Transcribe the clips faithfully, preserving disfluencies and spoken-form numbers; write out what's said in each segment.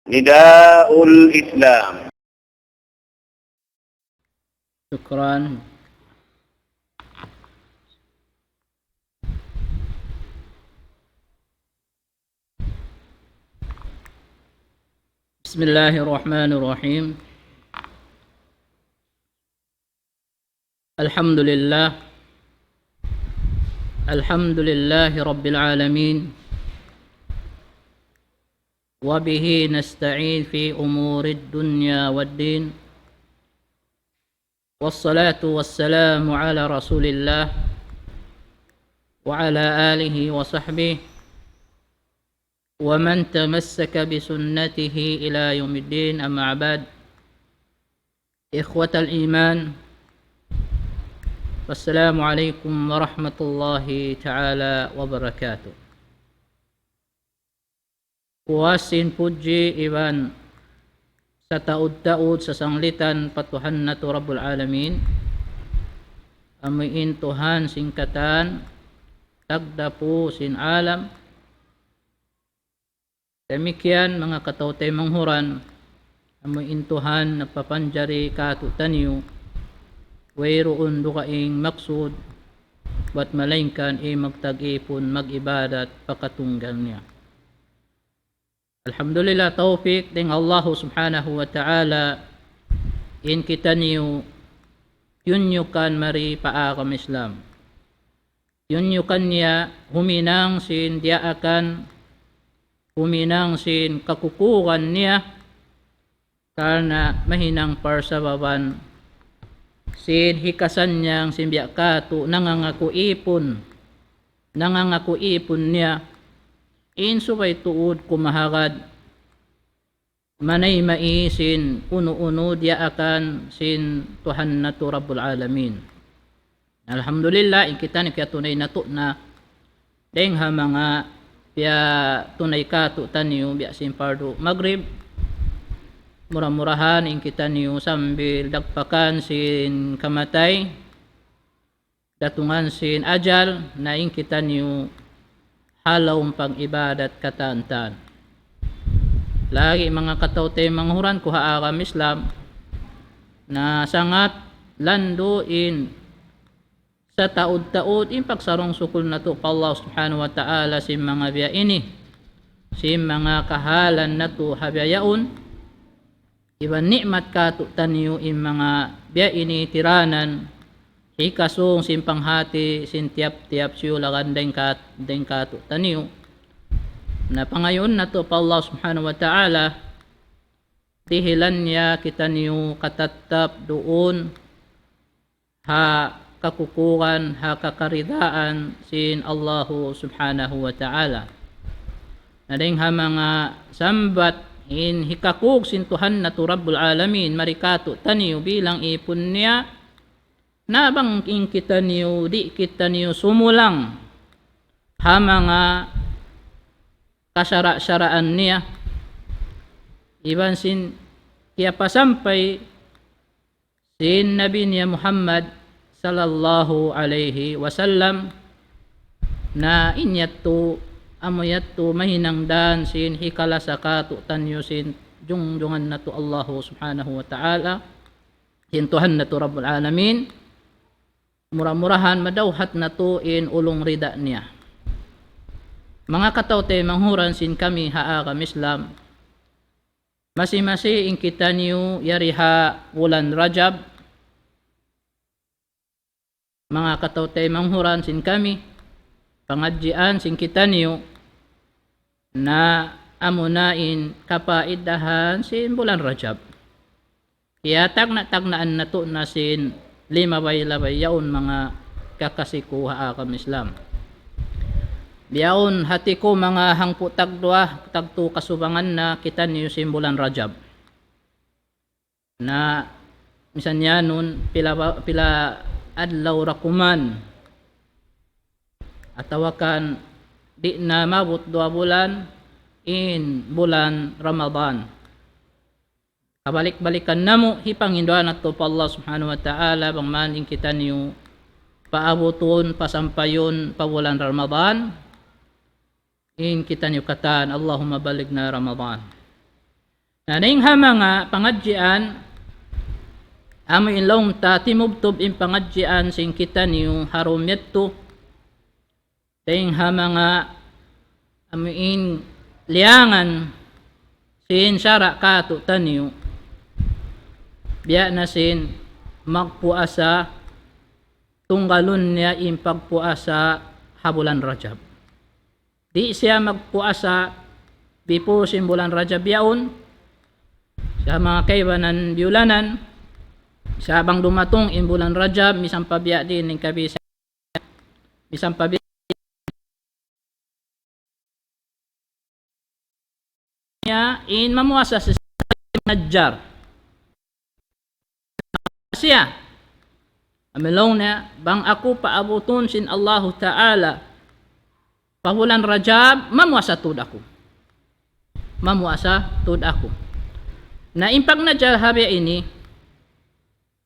نداء الإسلام. شكرا. بسم الله الرحمن الرحيم. الحمد لله. الحمد لله رب العالمين. وبه نستعين في أمور الدنيا والدين. والصلاة والسلام على رسول الله وعلى آله وصحبه ومن تمسك بسنته إلى يوم الدين، أما بعد. إخوة الإيمان، السلام عليكم ورحمة الله تعالى وبركاته. Puas sin pudji iban sataud-taud sasanglitan pa Tuhan natu' Rabbul Alamin, amu in Tuhan sin katan tagdapu sin alam. Damikkiyan manga kataw-taymanghuran, amu in Tuhan nagpapanjari kātu'niyu, wayruun dugaing maksud, bat malaingkan in magtag-ipun mag-ibadat pa katunggal niya. Alhamdulillah, tawfik dayn ha Allahu Subhanahu wa Ta'ala, in kitaniyu tiyunyukan mari pa agama Islam. Tiyunyukan niya huminang sin diyaakan, huminang sin kakukugan niya, karna' mahinang parsababan sin hikasannyang sin biya' katu' nangangaku ipun, nangangaku ipun niya, in subay tuud kumahagad manayma' sin unu-unu diyaakan sin Tuhan natu' Rabbul Alamin. Alhamdulillah, in kitaniyu kiyatunay natu' na dayng ha manga piyatunay kātu'niyu biya' sin pardu magrib. Mura-murahan in kitaniyu sambil dagpakan sin kamatay, datungan sin ajal, na in kitaniyu ha lawm pag-ibadat katan-katan. Lagi' manga kataw-taymanghuran ku ha agama Islam, na sangat landu' in sataud-taud in pagsarung-sukul natu' pa Allah Subhanahu wa Ta'ala sin manga biya' ini, sin manga kahalan natu' ha biya' yaun, iban ni'mat kātu'niyu in manga biya' ini tiranan, hikasung sin panghati sin tiyap-tiyap siyulagan dayng kat-, dayng kātu'niyu. Na pangayuun natu' pa Allah Subhanahu wa Ta'ala, dihilan niya kitaniyu katattap duun ha kakukugan, ha kakaridaan sin Allahu Subhanahu wa Ta'ala. Na dayng ha manga sambat in hikakug sin Tuhan natu' Rabbul Alamin mari kātu'niyu bilang ipun niya, na bang in kitaniyu, di' kitaniyu sumulang ha manga kasara'-saraan niya, iban sin kiyapasampay sin Nabi niya Muhammad sallallahu alayhi wasallam, na in yadtu, amu yadtu mahinang dan sin hikalasa kātu'niyu sin jungjungan natu' Allahu Subhanahu wa Ta'ala, sin Tuhan natu' Rabbul Alamin. Mura-murahan madawhat natu' in ulung rida niya. Manga kataw-taymanghuran sin kami ha agama Islam, masi-masi in kitaniyu yari ha bulan Rajab, manga kataw-taymanghuran sin kami, pangadjian sin kitaniyu, na amuna in kapaidahan sin bulan Rajab. Kiyatagna'-tagnaan natu' na sin limabay-labay yaun manga kakasi ku ha agama Islam. Bihaun hati ku manga hangpu' tagduwa, tagtu kasubangan na kitaniyu sin bulan Rajab. Na misan yaun pila ba-, pila adlaw ra kuman. Atawa kan di' na maabut duwa bulan in bulan Ramadan. Kabalik-balikan namu', hipanginduan natu' pa Allah Subhanahu wa Ta'ala, bang man in kitaniyu paabutun, pasampayun, pa bulan Ramadan, in kitaniyu katan, Allahumma ballighna Ramadan. Na dayn ha manga pangadjian, amu in laung ta timubtub in pangadjian sin kitaniyu ha dum yadtu, dayn ha manga amu in liyangan sin sara' kātu'niyu, biya' na sin magpuasa, tunggalun niya in pagpuasa ha bulan Rajab. Di' siya magpuasa before sin bulan Rajab yaun, sa' manga kaibanan biyulanan, sa' bang dumatung in bulan Rajab, misan pa biya' diin in kabisa, misan pa biya' niya in mamuasa sin Najjar. Siya, amu in laung niya, bang aku paabutun sin Allahu Ta'ala pa bulan Rajab, mamuasa tuud aku. Mamuasa tuud aku. Na in pagnajjar ha biya' ini,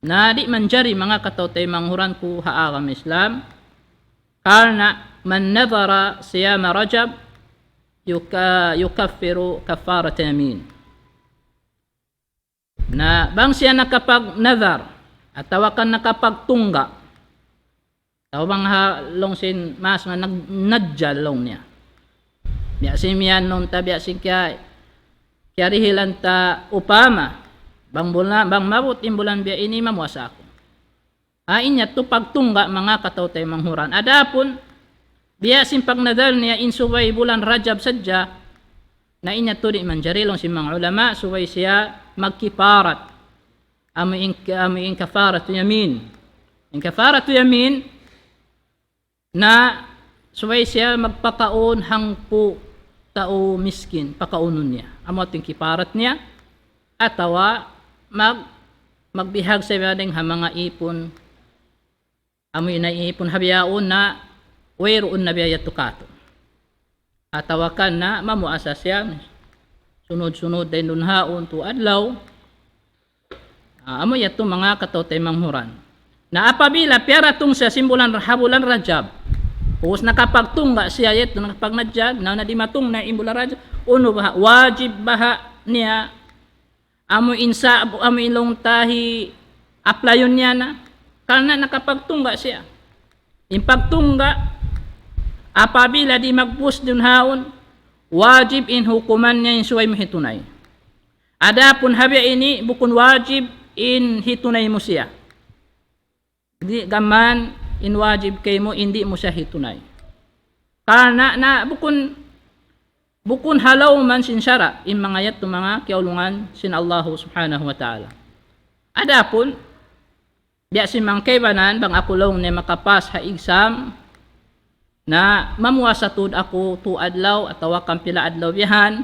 na di' manjari manga kataw-taymanghuran ku ha agama Islam, karna' من نذر صيام رجب يك-، يكفر كفارة يمين. Na bang siya nakapagnadhar, atawa kan nakapagtungga', atawa bang ha laung sin mas nga nag-, najjar laung niya. Biya' sin miyan laung ta, biya' sin kiya-, kiyarihilan ta upama, bang bulan, bang maabut in bulan biya' ini mamuasa aku. Ha, in yadtu pagtungga' manga kataw-taymanghuran. Adapun, biya' sin pagnadhar niya in subay bulan Rajab sadja, na in yadtu di' manjari laung sin manga ulama, subay siya magkiparat. Amu in, amu in kafaratu yamin. In kafaratu yamin, na subay siya magpakaun hangpu' tau miskin, pakaunun niya. Amu yadtu in kiparat niya, atawa mag-, magbihag siya dayn ha manga ipun, amu in ipun ha bihaun na wayruun na biya' yadtu kātu'. Atawa kan na mamuasa siya sunud-sunud dayn duun haun tū adlaw. Ah, amu yadtu manga kataw-taymanghuran. Na apabila piyaratung siya sin bulan, ha bulan Rajab, ubus nakapagtungga' siya yadtu, nakapagnajjar, na, na dimatung na in bulan Rajab, unu baha', wajib baha' niya, amu in sa-, amu in laung ta hi apply-un niya na, karna' nakapagtungga' siya. In pagtungga', apabila di' magbus duun haun, wajib in hukuman niya in subay mu hitunay. Adapun ha biya' ini, bukun wajib in hitunay mu siya. Di' gām in wajib kaymu in di' mu siya hitunay. Karna' na bukun, bukun ha lawm sin sara', in manga yadtu manga kiyaulungan sin Allahu Subhanahu wa Ta'ala. Adapun, biya' sin manga kaibanan, bang aku laung niya makapas ha exam, na mamuasa tuud aku tū adlaw atawa kan pila adlaw biya' yan.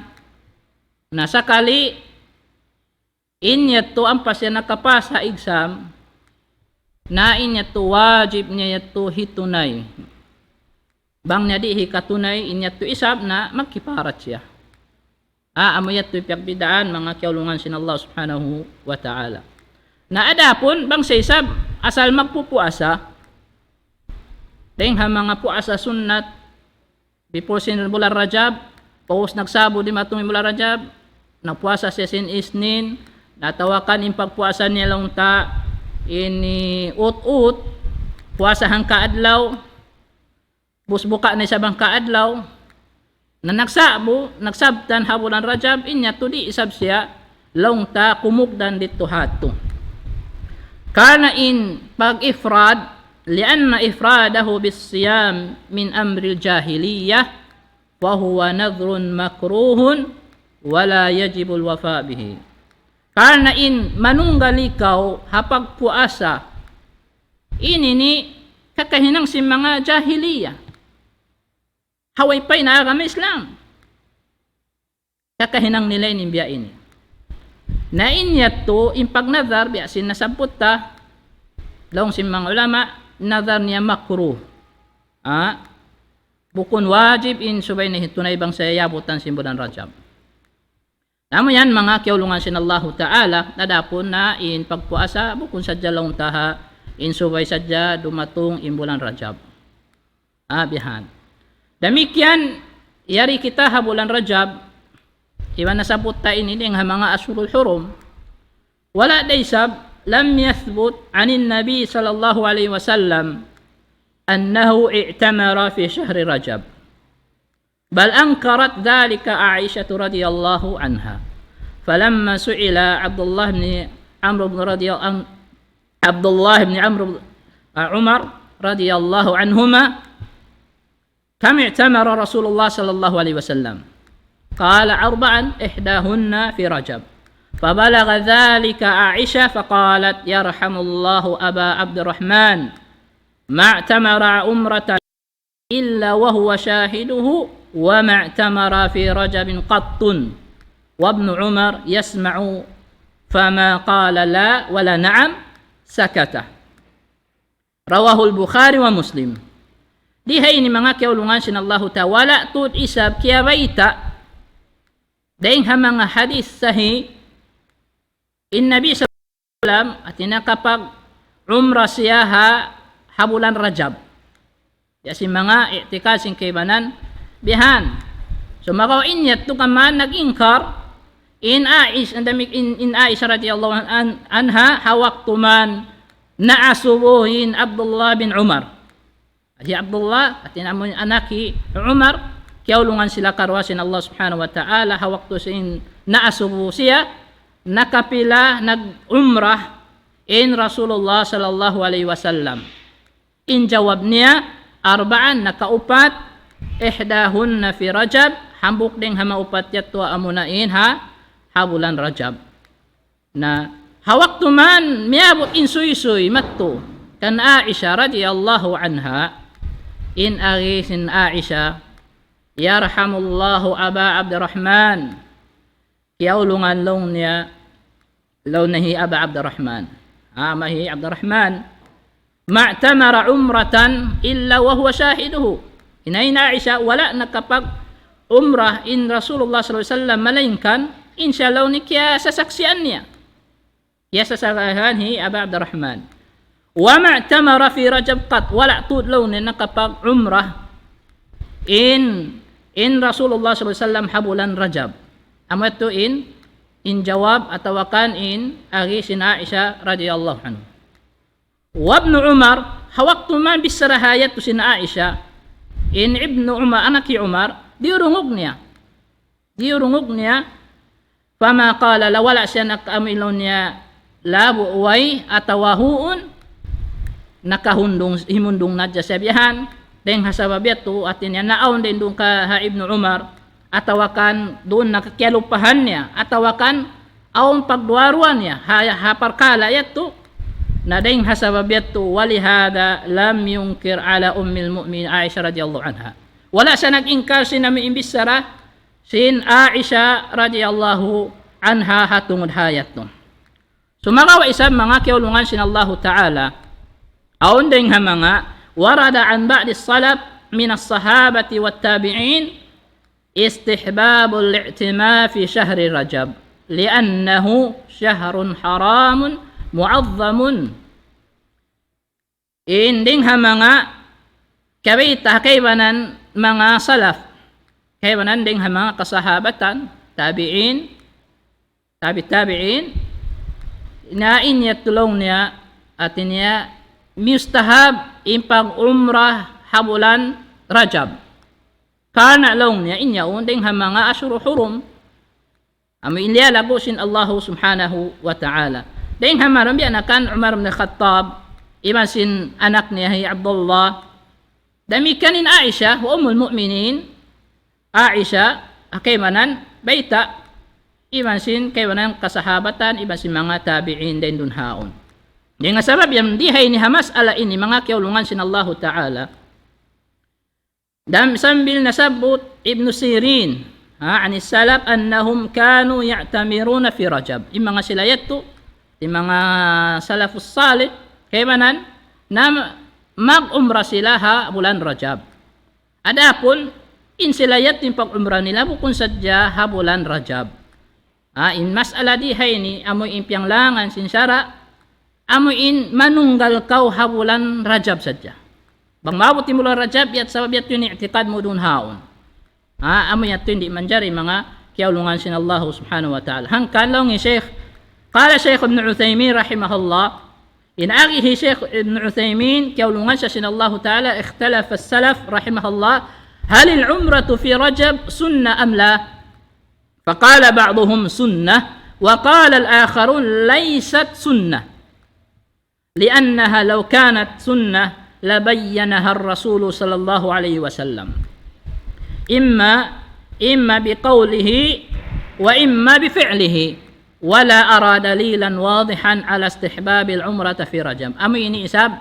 Na sakali, in yadtu ampa siya nakapas ha exam, na in yadtu wajib niya yadtu hitunay. Bang niya di' hikatunay, in yadtu isab na magkiparat siya. Ah, amu yadtu piyagbidaan manga kiyaulungan sin Allah Subhanahu wa Ta'ala. Na adapun, bang sa isab, asal magpupuasa, dayn ha manga puasa sunnat, before sin bulan Rajab, pag'ubus nagsa'bu dimatung in bulan Rajab, nagpuasa siya sin Isnin, natawakan in pagpuasa niya laung ta, ini ut-ut, puasa hangka adlaw, ubus buka na isab hangka adlaw, na nagsa'bu, nagsabtan ha bulan Rajab, in yadtu di' isab siya laung ta kumugdan didtu ha yadtu. Karna' in pag-ifrad, لأن إفراده بالصيام من أمر الجاهلية، وهو نذر مكروه، ولا يجب الوفاء به. Karna' in manunggal ikaw ha pagpuasa, ini ini kakahinang sin manga jahiliya. Ha way pa in agama Islam. Kakahinang nila in biya' ini. Na in yadtu, in pagnadhar, biya' sin nasabbut ta, laung sin manga ulama, nadhar niya makruh. Ah, bukun wajib in subay niya hitunay bang sa iyabutan sin bulan Rajab. Na amu yan manga kiyaulungan sin Allahu Ta'ala, adapun na in pagpuasa, bukun sadja laung ta ha, in subay sadja dumatung in bulan Rajab. Ah, biya' yan. Damikkiyan, yari kita ha bulan Rajab, Iban nasabbut ta ini dayn ha manga ashhurul hurum. Wala' da isab, لم يثبت عن النبي صلى الله عليه وسلم أنه اعتمر في شهر رجب، بل أنكرت ذلك عائشة رضي الله عنها، فلما سئل عبد الله بن عمرو بن رضي عن عبد الله بن عمرو بن عمر رضي الله عنهما كم اعتمر رسول الله صلى الله عليه وسلم؟ قال: أربعا، إحداهن في رجب. فبلغ ذلك عائشة فقالت: يرحم الله أبا عبد الرحمن، ما اعتمر عمرة إلا وهو شاهده، وما اعتمر في رجب قط. وابن عمر يسمع، فما قال لا ولا نعم سكت. رواه البخاري ومسلم. Di ha ini manga kiyaulungan sin Allahu Ta'ala, wala' tuud isab kiyabayta' dayn ha manga hadith sahih, in Nabi sallallahu alayhi wasallam, hati niya nakapag-umrah siya ha, ha bulan Rajab. Ya sin manga i'tikad sin kaibanan bihan. So, makawa in yadtu kaman nag-ingkar, in Aish-, in, in Aisha radiyallahu an-, anha, ha waktu man naasubu in Abdullah bin Umar. Hi Abdullah, hati niya amu in anak hi Umar, kiyaulungan sila karuwa sin Allah Subhanahu wa Ta'ala, ha waktu sin naasubu siya, nakapila nag-umrah in Rasulullah sallallahu alayhi wasallam. In jawab niya, أربعا, nakaupat, إحداهن في رجب, hambuuk dayn ha maupat yadtu amuna in ha, ha bulan Rajab. Na, ha waktu man miyabut in suysuy madtu kan Aisha radiyallahu anha, in agi sin Aisha, يرحم الله أبا عبد الرحمن, kiyaulungan laung niya, laung niya hi Aba Abdurrahman. Ama hi Abdurrahman. ما اعتمر عمرة إلا وهو شاهده. In hi Aisha, wala' nakapag-umrah in Rasulullah sallallahu alayhi wasallam, malaingkan in siya laung niya kiyasasaksian niya. Kiyasasaksian hi Aba Abdurrahman. وما اعتمر في رجب قط. Wala' tuud laung niya nakapag-umrah in, in Rasulullah sallallahu alayhi wasallam ha bulan Rajab. Amu yadtu in, in jawab atawa kan in agi sin Aisha radiyallahu anha. وابن عمر, ha waktu man bichara ha yadtu sin Aisha, in Ibnu Umar, anak hi Umar, diyurungug niya. Diyurungug niya, فما قال لا, wala' siya nag-, amu in laung niya, labu' way atawa huun, nakahundung, himundung na hadja siya bihan, dayn ha sabab yadtu, hati niya naawn dayn duun ka ha Ibnu Umar, atawa kan duun na kiyalupahan niya, atawa kan awn pagduwa-ruwa niya, ha, ha parkala' yadtu, na dayn ha sabab yadtu, ولهذا لم ينكر على أم المؤمنين عائشة رضي الله عنها. Wala' siya nag-ingkar sin amu in bichara sin Aisha radiyallahu anha ha tungud ha yadtu. Sumagawa' isab manga kiyaulungan sin Allahu Ta'ala, awn dayn ha manga, ورد عن بعض السلف من الصحابة والتابعين استحباب الاعتمار في شهر رجب لأنه شهر حرام معظم. In dayn ha manga kabayta' kaibanan manga salaf, kaibanan dayn ha manga kasahabatan, tabi'in, tabi' tabi'in, na in yadtu laung niya, hati niya, mustahab in pag-umrah ha bulan Rajab. Karna' laung niya, in yaun dayn ha manga ashhurul hurum. Amu in liyalagu' sin Allahu Subhanahu wa Ta'ala. Dayn ha manga biya' na kan Umar bin Khattab, iban sin anak niya hi Abdullah. Damikkiyan in Aisha, wa Ummul Mu'minin, Aisha, ha kaibanan bayta', iban sin kaibanan kasahabatan, iban sin manga tabi'in dayn duun ha yaun. Dayn ha sabab yan, di ha ini ha mas'ala ini, manga kiyaulungan sin Allahu Ta'ala. Dam-, sambil nasabbut Ibnu Sirin, ha, عن السلف أنهم كانوا يعتمرون في رجب. In manga sila yadtu, in manga salafus salih, kaibanan, na mag-umrah sila ha bulan Rajab. Adapun, in sila yadtu in pag-umrah nila bukun sadja ha bulan Rajab. Ha, in mas'ala di ha ini, amu in piyanglangan sin sara', amu in manunggal kaw ha bulan Rajab sadja. Bang maabut in bulan Rajab, yadtu sabab yadtu in i'tikad mu duun ha yaun. Ha, amu yadtu in di' manjari manga kiyaulungan sin Allah subhanahu wa ta'ala. Hangkan laung hi Shaykh, قال الشيخ ابن عثيمين رحمه الله, in agi hi Shaykh Ibn Uthaymin, kiyaulungan siya sin Allah ta'ala, اختلف السلف رحمه الله هل العمرة في رجب سنة أم لا؟ فقال بعضهم سنة، وقال الآخرون ليست سنة، لأنها لو كانت سنة لبينها الرسول صلى الله عليه وسلم، إما، إما بقوله وإما بفعله، ولا أرى دليلا واضحا على استحباب العمرة في رجب. Amu ini isab,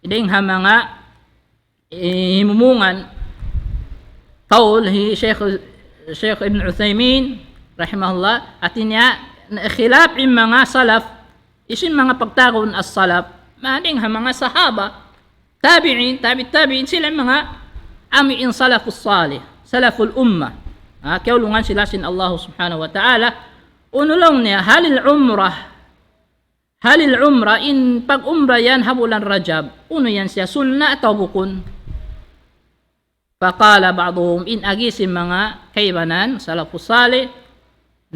dayng ha manga himumungan, qawl hi Shaykh, Shaykh Ibn Uthaymin, rahimahullah, hāti niya, khilaf in manga salaf, hisiyu in manga pagtawagun as-salaf, dayng ha manga sahaba, tabi'in, tabi' tabi'in, sila manga amu in salafus salih, salaful ummah. Ha, kiyaulungan sila sin Allah subhanahu wa ta'ala, unu laung niya, هل العمرة هل العمرة, in pag-umrah yan ha bulan Rajab, unu yan siya, sunna atawa bukun? فقال بعضهم, in agi sin manga kaibanan, salafus salih,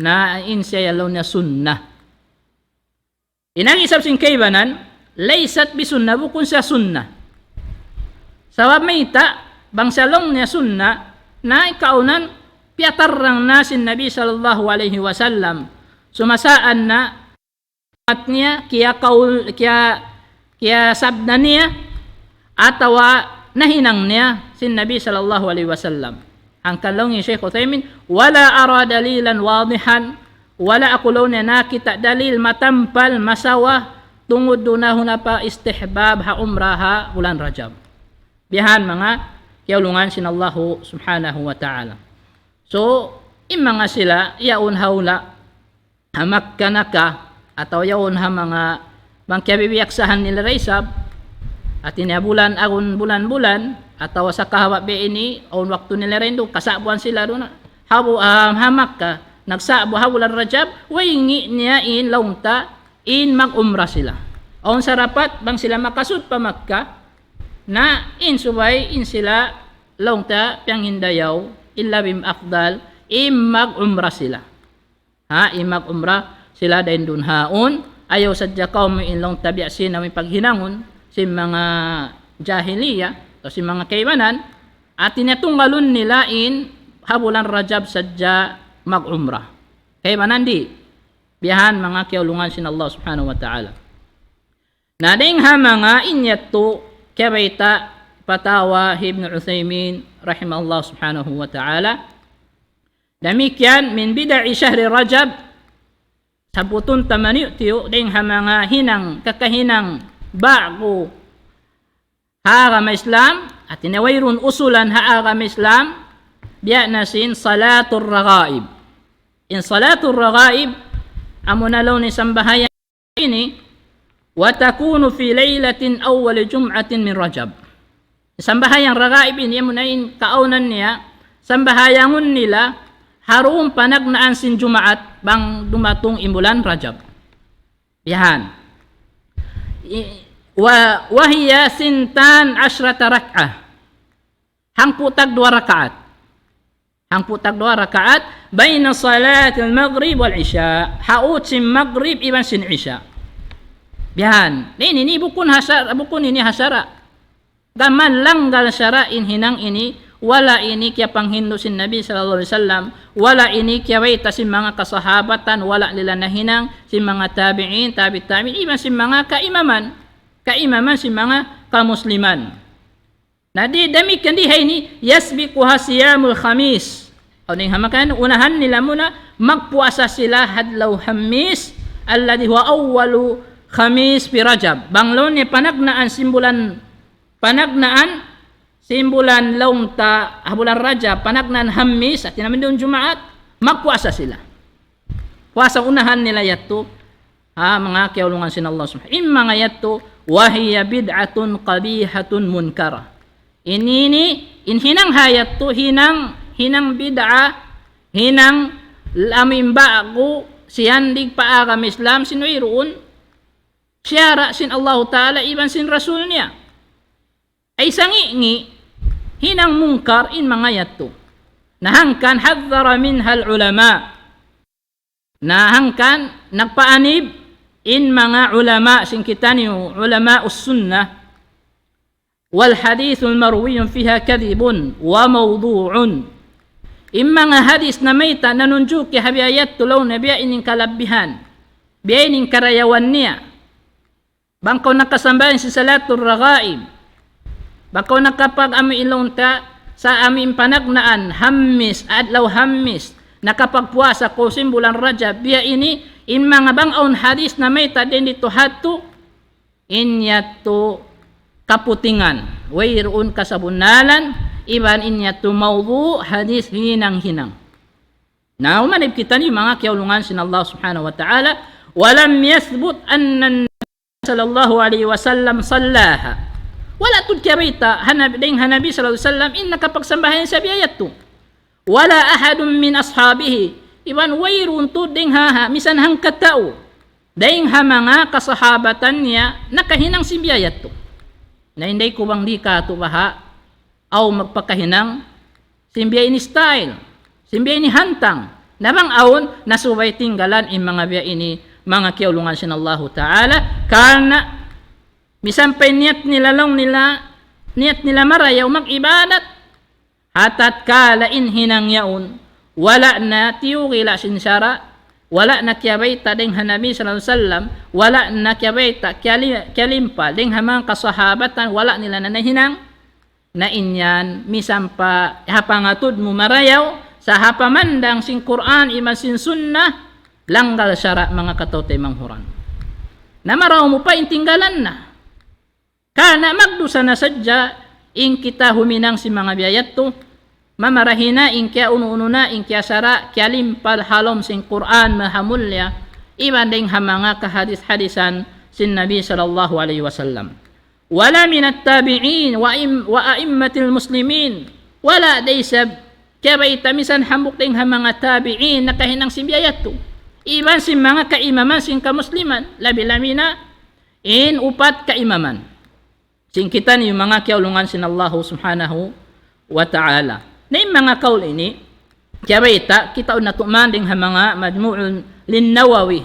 na in siya yan laung niya sunna. In agi isab sin kaibanan, ليست بسنة, bukun siya sunna. Sabab mayta', bang siya laung niya sunna, na in kaawnan, piyatarrang na sin Nabi sallallahu alayhi wasallam. Sumasaan na, niya, kiyakaul-, kiya-, kiyasabda niya, atawa nahinang niya sin Nabi sallallahu alayhi wasallam. Hangkan laung hi Shaykh Uthaymin, ولا أرى دليلا واضحا, wala' aku laung niya nakakita' dalil matampal, masawa, tungud duun ha hunapa istihbab ha umrah ha bulan Rajab. Biya' ha yan manga kiyaulungan sin Allahu subhanahu wa ta'ala. So, in manga sila, yaun ha hula', ha Makkah naka, atawa yaun ha manga bang kiyabibiyaksahan nila da isab, hāti niya bulan, agun bulan-bulan, atawa sa kahaba' biya' ini, awn waktu nila da isab, kasa'buhan sila duun. Ha bu-, ha, ha Makkah, nagsa'bu ha bulan Rajab, way ngi' niya in laung ta, in mag-umrah sila. Awn sarapat, bang sila makasud pa Makkah, na in subay, in sila laung ta, piyanghindayaw, in labi afdal, in mag-umrah sila. Ha, in mag-umrah sila dayn duun ha yaun, ayaw sadja kaw mu in laung ta biya' sin amu in paghinangun sin manga jahiliya, atawa sin manga kaibanan, hāti niya tunggalun nila in ha bulan Rajab sadja mag-umrah. Kaibanan di', biya' ha yan manga kiyaulungan sin Allah subhanahu wa ta'ala. Na dayng ha manga in yadtu kiyabayta' fatawa hi Ibn Uthaymin rahimahullah subhanahu wa ta'ala. Damikkiyan من بدع شهر رجب, sabbutun ta maniyu'-tiyu' dayng ha manga hinang, kakahinang ba'gu ha agama Islam, hāti niya wayruun usulan ha agama Islam, biya' na sin salatul raghaib. In salatul raghaib, amuna laung niya sambahayang ini, وتكون في ليلة أول جمعة من رجب. Sambahayang raghaib ini, amuna in kaawnan niya, sambahayangun nila ha duun panagnaan sin Jumaat, bang dumatung in bulan Rajab. Yan. I-, wa-, وهي ثنتا عشرة ركعة. Hangpu' tagduwa rakaat. Hangpu' tagduwa rakaat, بين صلاة المغرب والعشاء. Ha ut sin Maghrib iban sin Isha. Biya' ha yan. Ini, ini bukun ha sar-, bukun ini ha sara'. Gām langgal sara' in hinang ini, wala' ini kiyapanghindu' sin Nabi sallallahu alayhi wasallam, wala' ini kiyabayta' sin manga kasahabatan, wala' nila nahinang, sin manga tabi'in, tabi' tabi'in, iban sin manga kaimaman, kaimaman sin manga kamusliman. Na di' damikkiyan di ha ini, يسبقها صيام الخميس. Aw dayng ha manga yan, unahan nila muna, magpuasa sila ha adlaw Hamis, الذي هو أول خميس في رجب. Bang laung niya panagnaan sin bulan, panagnaan sin bulan laung ta, ha bulan Rajab, panagnaan Hamis, hāti niya duun Jumaat, magpuasa sila. Puasa unahan nila yadtu, ha, manga kiyaulungan sin Allah subhanahu. In manga yadtu, وهي بدعة قبيحة منكرة. Ini, ini, in hinang ha yadtu, hinang, hinang bid'ah, hinang amu in ba'gu, siyandig pa agama Islam, sin wayruun sara' sin Allahu Ta'ala iban sin Rasul niya. Ay sangi'-ngi', hinang mungkar in manga yadtu. Na hangkan حذر منها العلماء. Na hangkan nagpaanib in manga ulama sin kitaniyu, علماء السنة. والحديث المروي فيها كذب وموضوع. In manga hadis namayta' nanunjuki ha biya' yadtu laung niya biya' ini in kalabbihan, biya' ini in karayawan niya. Bang kaw nakasambahayang sin salatul ragaib, bang kaw nakapag-amu in laung ta sa amu in panagnaan, Hammis, adlaw Hammis, nakapagpuasa kaw sin bulan Rajab, biya' ini, in manga bang awn hadis namayta' dayn didtu ha yadtu, in yadtu kaputingan, wayruun kasabunnalan, iban in yadtu mawdu', hadis hinang-hinang. Na, umanib kitaniyu manga kiyaulungan sin Allah Subhanahu wa Ta'ala, ولم يثبت أن النبي صلى الله عليه وسلم صلاها. Wala' tuud kiyabayta' ha Nabi, dayn ha Nabi sallallahu alayhi wasallam in nakapagsambahayang siya biya' yadtu. ولا أحد من أصحابه. Iban wayruun tuud dayn ha, ha, misan hangkatau dayn ha manga kasahabatan niya nakahinang sin biya' yadtu. Na, inday ku bang di' katu' baha' aw magpakahinang sin biya' ini style, sin biya' ini hantang. Na bang awn, na subay tinggalan in manga biya' ini, manga kiyaulungan sin Allahu Ta'ala, karna' misan pa in niyat nila laung nila, niyat nila marayaw mag-ibadat, ha tatkala in hinang yaun, wala' na tiyugila' sin sara', wala' na kiyabayta' dayn ha Nabi sallallahu alayhi wasallam, wala' na kiyabayta', kiyali-, kiyalimpal dayn ha manga kasahabatan, wala' nila na nahinang, na in yan, misan pa ha pangatud mu marayaw, sa ha pamandang sin Qur'an iban sin Sunnah, langgal sara' manga kataw-taymanghuran. Na marayaw mu pa in tinggalan na. Karna' magdusa na sadja in kita huminang sin manga biya' yadtu, mamarahi na in kiyaunu-unu na, in kiyasara', kiyalimpal ha lawm sin Qur'an mahamulliya, iban dayn ha manga kahadis-hadisan sin Nabi sallallahu alayhi wasallam. ولا من التابعين وأئم-، وأئمة المسلمين. Wala' da isab kiyabayta' misan hambuuk dayn ha manga tabi'in nakahinang sin biya' yadtu. Iban sin manga kaimaman sin kamusliman, labi-labi na in upat kaimaman sin kitaniyu manga kiyaulungan sin Allahu Subhanahu wa Ta'ala. Na in manga kaul ini, kiyabayta', kitaun natu' man dayn ha manga Majmu'un lin Nawawi.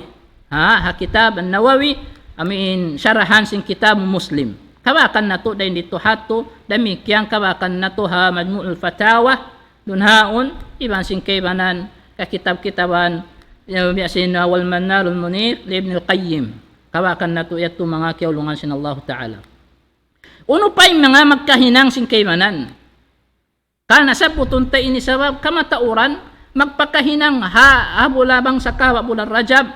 Ha, ha kitab An-Nawawi, amu in sarahan sin kitab Muslim. Kabakan natu' dayn didtu ha yadtu, damikkiyan kabakan natu' ha Majmu'ul Fatawa, duun haun, iban sin kaibanan, kakitab-kitaban, ya, biya' sin, uh, Wal Manarul Munif, li Ibnil Qayyim. Kabakan natu' yadtu manga kiyaulungan sin Allahu Ta'ala. Unu pa in manga magkahinang sin kaibanan? Karna' sabbutun ta ini sabab kamatauran magpakahinang ha, ha bula bang sakawa' bulan Rajab.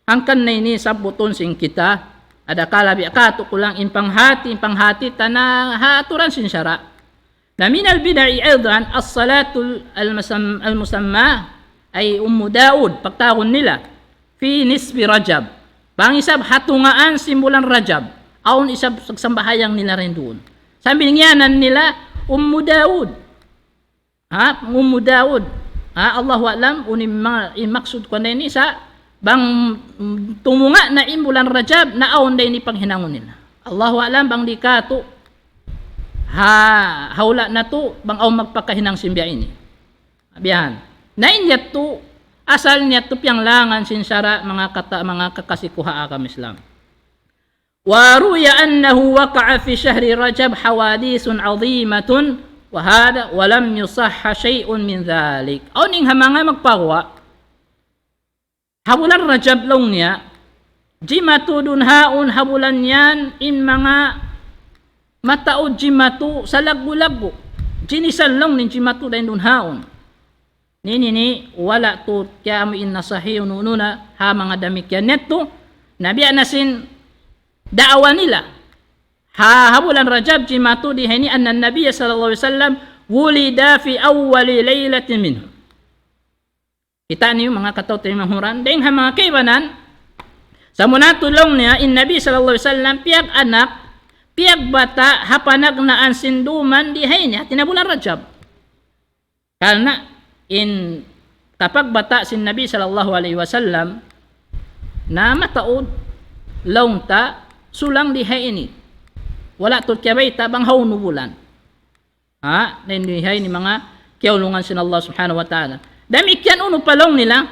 Hangkan na ini sabbutun sin kita. Adakala biya' katu' kulang in panghati, in panghati ta na ha aturan sin sara'. Na من البدع أيضا الصلاة المسم-، المسماة أي أم داود, pagtawagun nila, في نصف رجب. Bang isab ha tungaan sin bulan Rajab, awn isab pagsambahayang nila dayn duun. Sambil ngiyanan nila Ummu Daud. Ha, Ummu Daud. Ha, Allahu a'lam, unu in ma-, in maksud ku na ini sa, bang, mm, tumunga' na in bulan Rajab, na awn da ini paghinangun nila. Allahu a'lam, bang di' katu', ha, ha hula' natu', bang awn magpakahinang sin biya' ini. Biya' yan. Na in yadtu, asal niya yadtu piyanglangan sin sara' manga kata-, manga kakasi ku ha agama Islam. وروي أنه وقع في شهر رجب حوادث عظيمة وهذا ولم يصح شيء من ذلك. Awn in ha manga magpaguwa'. Ha bulan Rajab laung niya, jimatu duun haun ha bulan yan in manga mataud jimatu salaggu'-laggu'. Jinisan laung niya in jimatu dayn duun haun. Ini ini wala' tuud kiyaamu in nasahi unu-unu na ha manga damikkiyan yadtu. Na biya' na sin daawa nila. Ha, ha bulan Rajab jimatu di ha ini أن النبي صلى الله عليه وسلم ولد في أول ليلة منه. Kita' niyu manga kataw-taymanghuran, dayng ha manga kaibanan, samuna tuud laung niya, in Nabi sallallahu alayhi wasallam, piyag-anak, piyagbata', ha panagnaan sin duman di ha ini, hati niya bulan Rajab. Karna' in kapagbata' sin Nabi sallallahu alayhi wasallam, na mataud, laung ta, sulang di ha ini. Wala' tuud kiyabayta' bang hawnu bulan. Ha, na in di ha ini manga kiyaulungan sin Allah Subhanahu wa Ta'ala. Damikkiyan unu pa laung nila,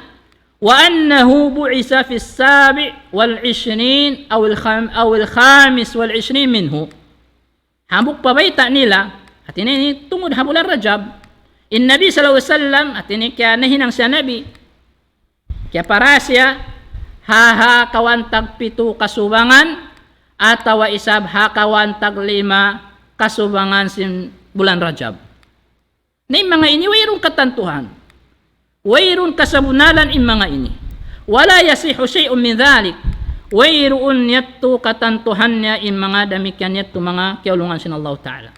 وأنه بعث في السابع والعشرين أو الخام-، أو الخامس والعشرين منه. Hambuuk pa bayta' nila, hati niya ini tungud ha bulan Rajab. In Nabi sallallahu alayhi wasallam, hati niya kiya nahinang siya Nabi, kiyapara siya, ha, ha kawhaan tag pitu kasubangan, atawa isab ha kawhaan tag lima kasubangan sin bulan Rajab. Na in manga ini wayruun katantuhan. Wayruun kasabunnalan in manga ini. ولا يصح شيء من ذلك. Wayruun yadtu katantuhan niya in manga damikkiyan yadtu manga kiyaulungan sin Allahu Ta'ala.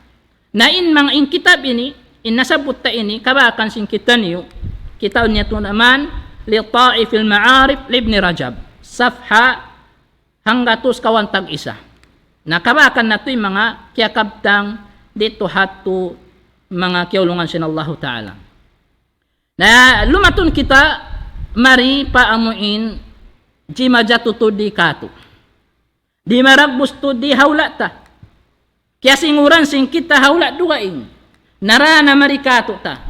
Na in manga in kitab ini, in nasabbut ta ini, kabakan sin kitaniyu, kitab niya tuud aman, لطائف المعارف لابن رجب. Safha hanggatus kawhaan tag isa. Na kabakan natu' in manga kiyakabtang didtu ha yadtu manga kiyaulungan sin Allahu Ta'ala. Na lumatun kita mari pa amuin jimajatu tuud di katu'. Dimaragbus tuud di ha hula' ta. Kiyasinguran sin kita ha hula' dugaing. Nara na mari katu' ta.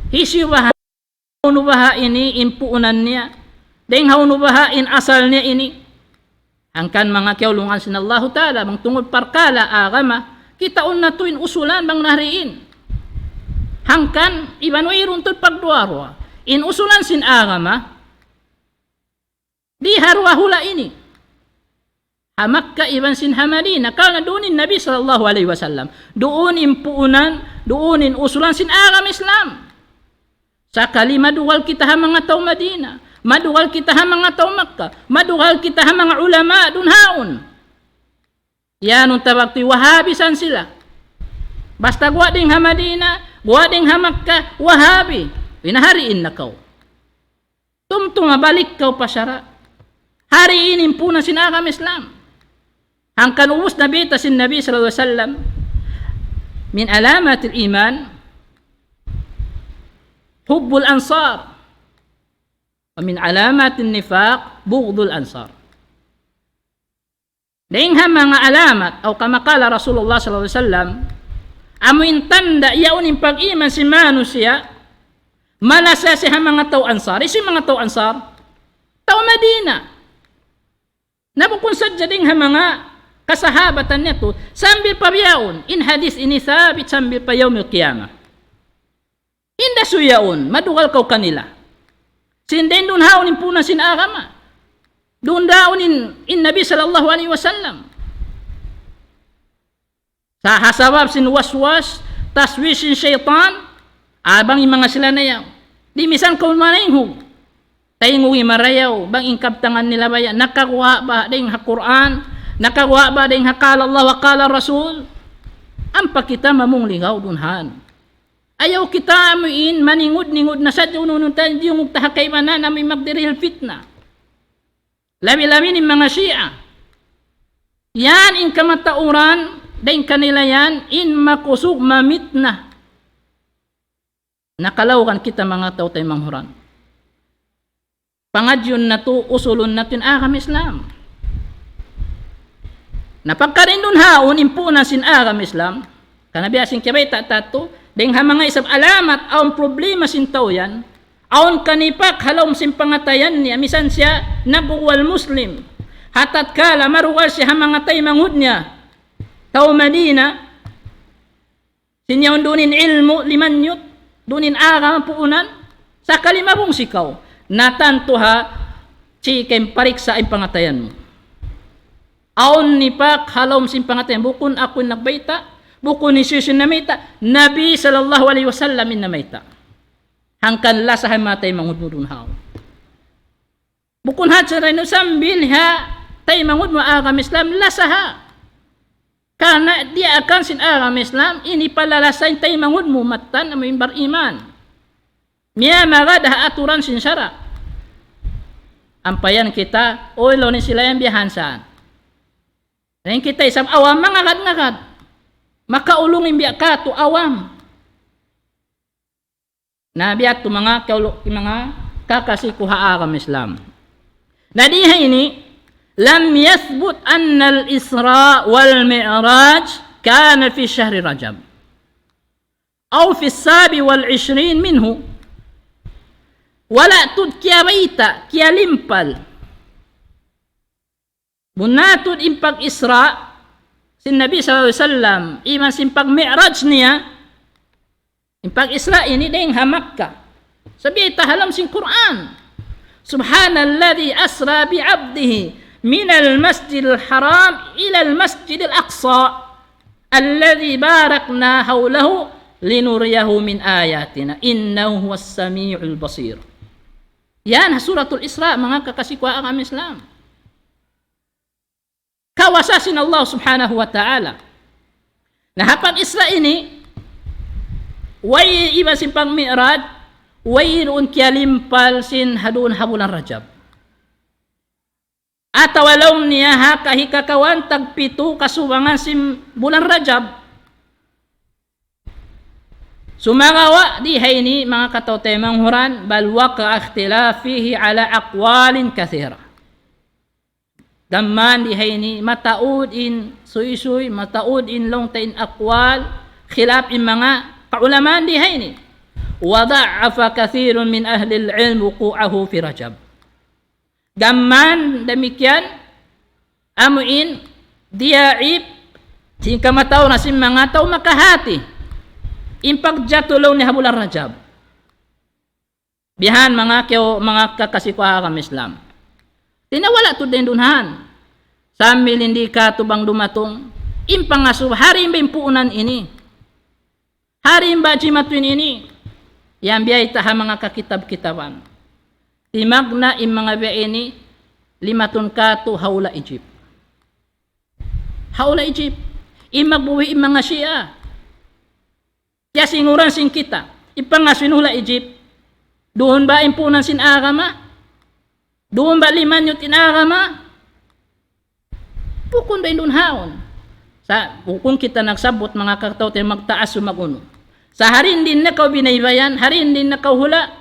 Hisiyu baha' hawnu baha' ini in puunan niya, dayng hawnu baha' in asal niya ini. Hangkan manga kiyaulungan sin Allahu Ta'ala, bang tungud parkala' agama, kitaun natu' in usulan bang nahariin. Hangkan iban wayruun tuud pagduwa-ruwa. In usulan sin agama, di ha duwa hula' ini. Ha Makkah iban sin ha Madinah. Karna' duun in Nabi sallallahu alayhi wasallam. Duun in puunan, duun in usulan sin agama Islam. Sakali madugal kita ha manga tau Madinah, madugal kita ha manga tau Makkah, madugal kita ha manga ulama duun haun. Yan in tawag tuud Wahabi san sila. Basta guwa' dayng ha Madinah, guwa' dayng ha Makkah, Wahabi. Pinahariin na kaw. Tumtuma balik kaw pa sara'. Hariin in puunan sin agama Islam. Hangkan ubus na bayta' sin Nabi sallallahu alayhi wasallam, من علامات الإيمان حب الأنصار، ومن علامات النفاق بغض الأنصار. Dayng ha manga alamat, أو كما قال رسول الله صلى الله عليه وسلم, amu in tanda' yaun in pag-iman sin manusiya', malasa siya ha manga tau Ansar. Hisiyu in manga tau Ansar? Tau Madina. Na bukun sadja dayng ha manga kasahabatan niya tuud, sambil pa bihaun, in hadith ini sabit sambil pa yawmil qiyamah. Hinda suyaun, madugal kaw kanila. Sin dayng duun haun in puunan sin agama. Duun haun in, in Nabi sallallahu alayhi wasallam. Sa' ha sabab sin waswas, taswis sin saytan, bang in manga sila na yaun. Di' misan kaw manaynghug. Taynghug in marayaw, bang in kabtangan nila baya', nakaguwa' ba dayng ha Qur'an, nakaguwa' ba dayng ha قال الله وقال الرسول. Ampa kita mamung ligaw duun haun. Ayaw kita amuin maningud-ningud na sadja unu-unu ta, diyungug ta ha kaibanan amuin magdihil fitna. Labi-labi in manga Shia. Yan in kamatauran, dayng kanila yan, in makusug mamitna. Na kalaugan kita manga tau taymanghud. Pangadjiun natu', usulun natu' in agama Islam. Na pagka dayng duun haun in puunan sin agama Islam, karna' biya' sin kiyabayta' ta tuud, dayng ha manga isab alamat, awn problema sin tau yan, awn kanipak ha lawm sin pangatayan niya, misan siya nabuwal Muslim. Ha tatkala marugal siya ha manga taymanghud niya, tau Madina, sin yaun duun in ilmu' limanyut, duun in agama puunan, sakali mabung sikaw, na tantu ha, ci kaymu pariksa in pangatayan mu. Awn nipak ha lawm sin pangatayan, bukun aku in nagbayta', bukun hisiyu-siyu in namayta', Nabi sallallahu alayhi wasallam in namayta'. Hangkan lasa ha manga taymanghud mu duun haun. Bukun hadja dayn duun sambil ha taymanghud mu agama Islam, lasa ha. Karna' diyaakan sin agama Islam, ini palalasa in taymanghud mu mattan amuin bariman. Miyamagad ha aturan sin sara'. Ampa yan kita, uy, laung niya sila yan biya' hansan. Dayn kita isab awam mangagad-ngagad. Makaulung in biya' katu' awam. Na biya' tu manga kaulu-, manga kakasi ku ha agama Islam. Na di ha ini, لم يثبت أن الإسراء والمعراج كان في شهر رجب. أو في السابع والعشرين منه. Wala' tuud kiyabayta', kiyalimpal. Bunnal tuud in pag-Isra' sin Nabi sallallahu alayhi wasallam, iban sin pag-Mi'raj niya, in pag-Isra' ini dayng ha Makkah. Sabab biyayta' ha lawm sin Qur'an. سبحان الذي أسرى بعبده من المسجد الحرام إلى المسجد الأقصى الذي باركنا حوله لنريه من آياتنا إنه هو السميع البصير. Yan ha Suratul Isra, manga kakasi ku ha agama Islam. Kawasa sin Allah Subhanahu wa Ta'ala. Na ha pag-Isra' ini, way iban sin pag-Mi'raj, wayruun kiyalimpal sin ha duun ha bulan Rajab. Atawa laung niya ha kahikakawan tagpitu kasubangan sin bulan Rajab. Sumagawa' di ha ini manga kataw-taymanghuran, بل وقع اختلاف فيه على أقوال كثيرة. Gam mayan di ha ini mataud in suysuy, mataud in laung ta in aqwal, khilaf in manga kaulamaan di ha ini. وضعف كثير من أهل العلم وقوعه في رجب. Gam mayan damikkiyan, amu in diyaif sin kamatauran sin manga tau makahati in pagjatu laung niya ha bulan Rajab. Bihan manga kiyaw-, manga kakasi ku ha agama Islam. Di' na wala' tuud dayn duun han. Sambil hindi katu' bang dumatung in pangasubu, hari in ba in puunan ini. Hari in ba jimatu ini. Yan biyayta' ha manga kakitab-kitaban. Timagna' in manga biya' ini, limatun katu' ha hula' Egypt. Ha hula' Egypt. In magbuhi' in manga Shia. Kiyasinguran sin kita. In pangasubu ha hula' Egypt. Duun ba in puunan sin agama? Duun ba limanyut in agama? Bukun ba in duun haun? Sa', bukun kita nagsabbut manga kataw-taymanghuran magtaas o mag-unu. Sa' hari in di' na kaw binaybayan, hari in di' na kaw hula',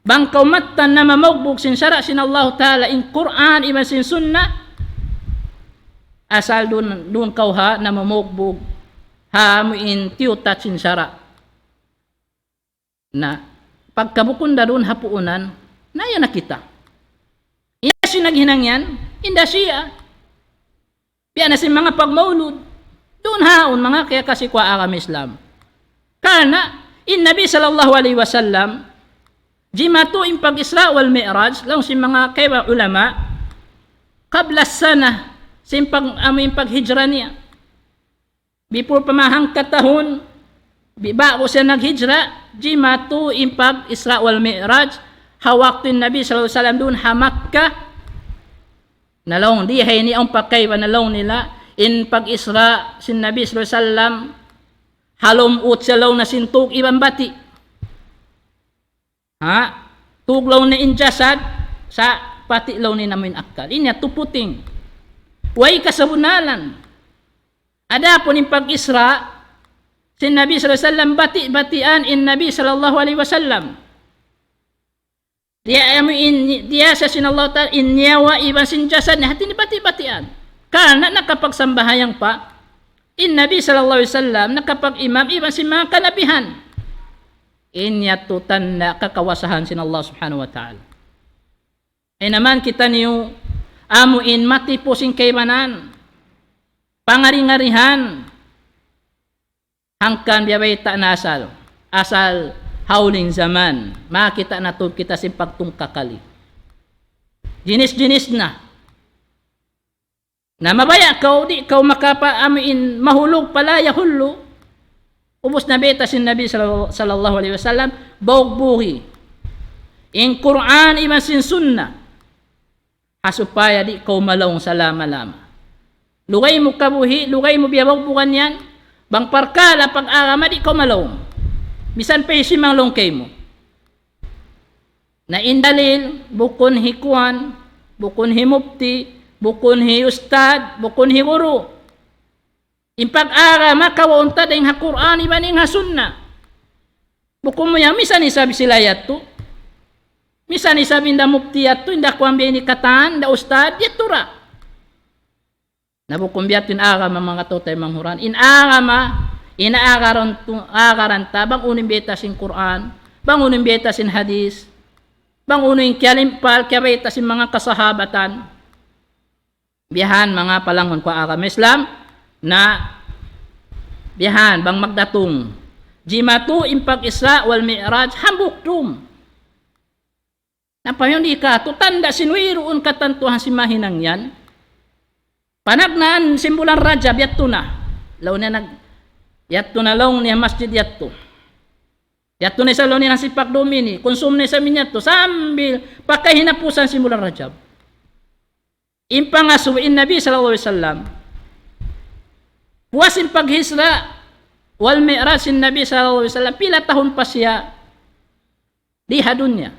bang kaw mattan namamaugbug sin sara' sin Allahu Ta'ala, in Qur'an iban sin Sunnah, asal duun, duun kaw ha namamaugbug ha amu in tiyutat sin sara'. Na, pagka bukun da duun ha puunan, na yan na kita. Inda sin naghinang yan, inda Shia. Biya' na sin manga pagmaulud. Duun haun manga kiyakasi ku ha agama Islam. Karna', in Nabi sallallahu alayhi wasallam, jimatu in pag-Isra' wal Mi'raj, laung sin manga kaibanan ulama, قبل السنة, sin pag-, amu in paghijra niya. Before pa mahangka tahun, bi-, ba'gu siya naghijra, jimatu in pag-Isra' wal Mi'raj, ha waktu in Nabi sallallahu alayhi wasallam duun ha Makkah, na laung, di' ha ini awn pakaiban na laung nila, in pag-Isra' sin Nabi sallallahu alayhi wasallam, ha lawm ut siya laung niya sin tug iban bati'. Ha? Tug laung niya in jasad, sa' bati' laung niya amu in akkal. Ini yadtu puting. Way kasabunnalan. Adapun in pag-Isra', sin Nabi sallallahu alayhi wasallam, bati'-batian in Nabi sallallahu alayhi wasallam. Diya amu in, diya sa sin Allah Ta'ala, in nyawa iban sin jasad niya, hati niya bati'-batian. Karna' nakapagsambahayang pa, in Nabi sallallahu alayhi wasallam, nakapag-imam iban sin manga kanabihan. In yadtu tanda' kakawasahan sin Allah Subhanahu wa Ta'ala. Ay naman kitaniyu, amu in matipu' sin kaibanan, pangari-ngarihan, hangkan biya' bayta' na asal, asal ha huling jaman, makakita' na tuud kita sin pagtungkakali. Jinis-jinis na. Na mabaya' kaw, di' kaw makapa-, amu in mahulug فلا يحل. Ubus na bayta' sin Nabi sal-, sallallahu alayhi wasallam, baugbugi in Qur'an iban sin Sunnah. Ha supaya di' kaw malaung salama-lama. Lugay mu kabuhi', lugay mu biya' baugbugan yan, bang parkala' pag-agama di' kaw malaung. Misan pa hisiyu in laung kaymu. Na in dalil, bukun hi kuwan, bukun hi mufti, bukun hi ustad, bukun hi guru. In pag-agama kawaun ta dayn ha Qur'an iban dayn ha Sunnah. Bukun mu yan, misan isab sila yadtu. Misan isab in da mufti yadtu, in da kuwan biya' ini katan, in da ustad, yadtu ra. Na bukun biya' ha yan in agama, manga tau-tau manghuran. In agama, In aagaran tu-, aagaran ta, bang unu in bayta' sin Qur'an, bang unu in bayta' sin hadith, bang unu in kiyalimpal, kiyabayta' sin manga kasahabatan. Biya' ha yan manga palangun ku ha agama Islam, na biya' ha yan bang magdatung. Jimatu in pag-Isra wal Mi'raj, hambuuk dum. Na pa yan di' katu', tanda' sin wayruun katantuhan sin mahinang yan. Panagnaan sin bulan Rajab, yadtu na. Laung niya nag-, yadtu na laung niya masjid yadtu. Yadtu na isab laung niya nasipak dum ini. Kunsum na isab in yadtu. Sambil pa kahinapusan sin bulan Rajab. In pangasubu in Nabi sallallahu alayhi wasallam. Puas in pag-Isra wal Mi'raj sin Nabi sallallahu alayhi wasallam. Pila tahun pa siya di ha dunya.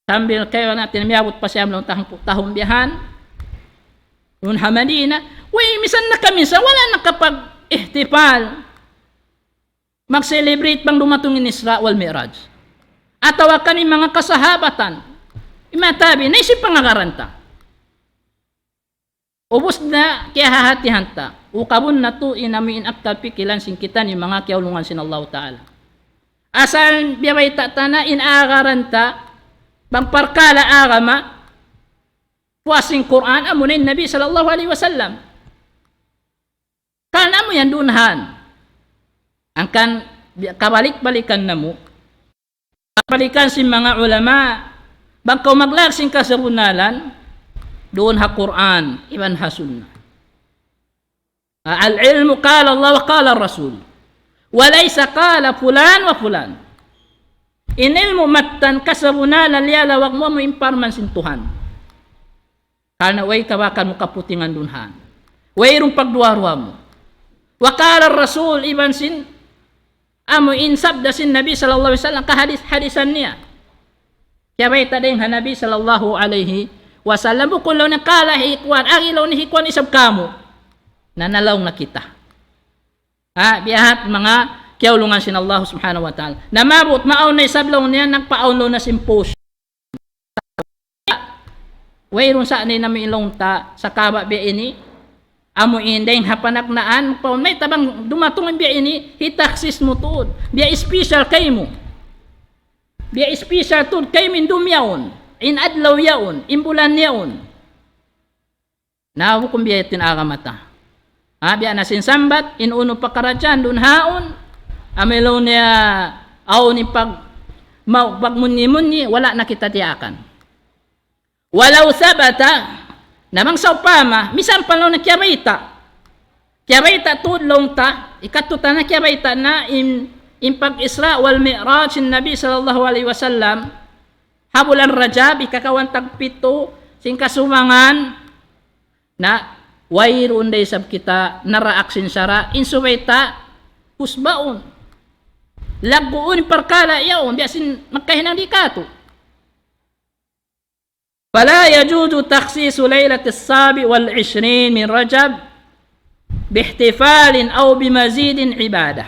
Sambil kaya natin miyabut pa siya laung tahun, tahun biya' ha yan. Duun ha Madina. Way, misan na kami sa wala' nakapag-ihtifal. Mag-celebrate bang dumatung in Isra wal Mi'raj. Atawa kan in manga kasahabatan. In manga tabi, naisip pangagaran ta. Ubus na kiyahahatihan ta. Ukabun natu' in amu in akal pikilan sin kitaniyu manga kiyaulungan sin Allahu Ta'ala. Asal biya' bayta' ta na in aagaran ta, bang parkala' agama, puas sin Qur'an, amu na in Nabi sallallahu alayhi wasallam. Kan amu yan duun ha yan. Hangkan bi-, kabalik-balikan namu'. Kabalikan sin manga ulama, bang kaw maglag sin kasabunnalan, duun ha Qur'an, iban ha Sunnah. العلم قال الله وقال الرسول وليس قال فلان وفلان. In ilmu' mattan kasabunnalan liyalawag mu amu in parman sin Tuhan. Karna' way kabakan mu kaputingan duun ha yan. Wayruun pagduwa-ruwa mu. وقال الرسول, iban sin amu in sabda sin Nabi sallallahu alayhi wasallam, kahadis-hadisan niya. Kiyabayta' dayn ha Nabi sallallahu alayhi wasallam. Bukun laung niya kala hi kuwan, agi laung niya hi kuwan isab kamu. Na nalaung na kita. Ha, biya' ha yan manga kiyaulungan sin Allah subhanahu wa ta'ala. Na maabut, maawn na isab laung niya, nagpaawn laung na sin post. Wayruun sa' na in amu in laung ta, sakaba' biya' ini, amu in dayn ha panagnaan, paun mayta' bang dumatung in biya' ini, hitaksis mu tuud, biya' special kaymu. Biya' special tuud kaymu in dum yaun, in adlaw yaun, in bulan yaun. Na bukun biya' yadtu in agama ta. Ha, biya' na sin sambat, in unu pakaradjaan duun ha yaun, amu in laung niya awn in pag-, ma-, pagmunyi-munyi, wala' na kita tiyaakan. ولو ثبت, na bang sawpama, misan pa laung niya kiyabayta'. Kiyabayta' tuud laung ta, ikatu ta na kiyabayta' na in, in pag-Isra wal Mi'raj sin Nabi sallallahu alayhi wasallam, ha bulan Rajab, ikakawan tagpitu, sin kasubangan, na wayruun da isab kita naraak sin sara', in subay ta, kusbaun. Lagguun in parkala' yaun, biya' sin magkahinang di' katu'. فلا يجوز تخصيص ليلة السابع والعشرين من رجب باحتفال أو بمزيد عبادة.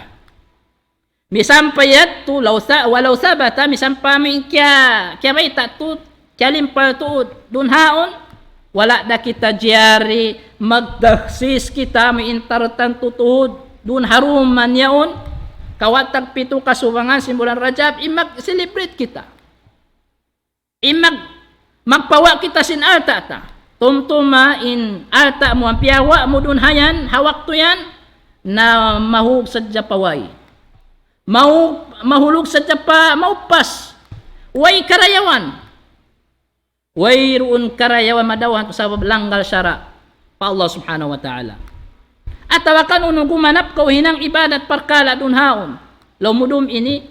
Misan pa yadtu, law sa-, ولو ثبت, misan pa amu in kiya-, kiyabayta' tuud, kiyalimpal tuud, duun ha yaun, wala' da kita jari magtakhsis kita amu in tartantu tuud, duun ha dum man yaun, kawhaan tagpitu kasubangan sin bulan Rajab, in mag-celebrate kita. In mag-, magpawa' kita sin alta' ta. Tumtuma in alta' mu, amu in piyawa' mu duun ha yan, ha waktu yan, na mahulug sadja pa way. Mahu-, mahulug sadja pa maupas. Way karayawan. Wayruun karayawan madawhat sabab langgal sara' pa Allah Subhanahu wa Ta'ala. Atawa kan unu gumanap kaw hinang ibadat parkala' duun ha yaun. Laung mu dum ini,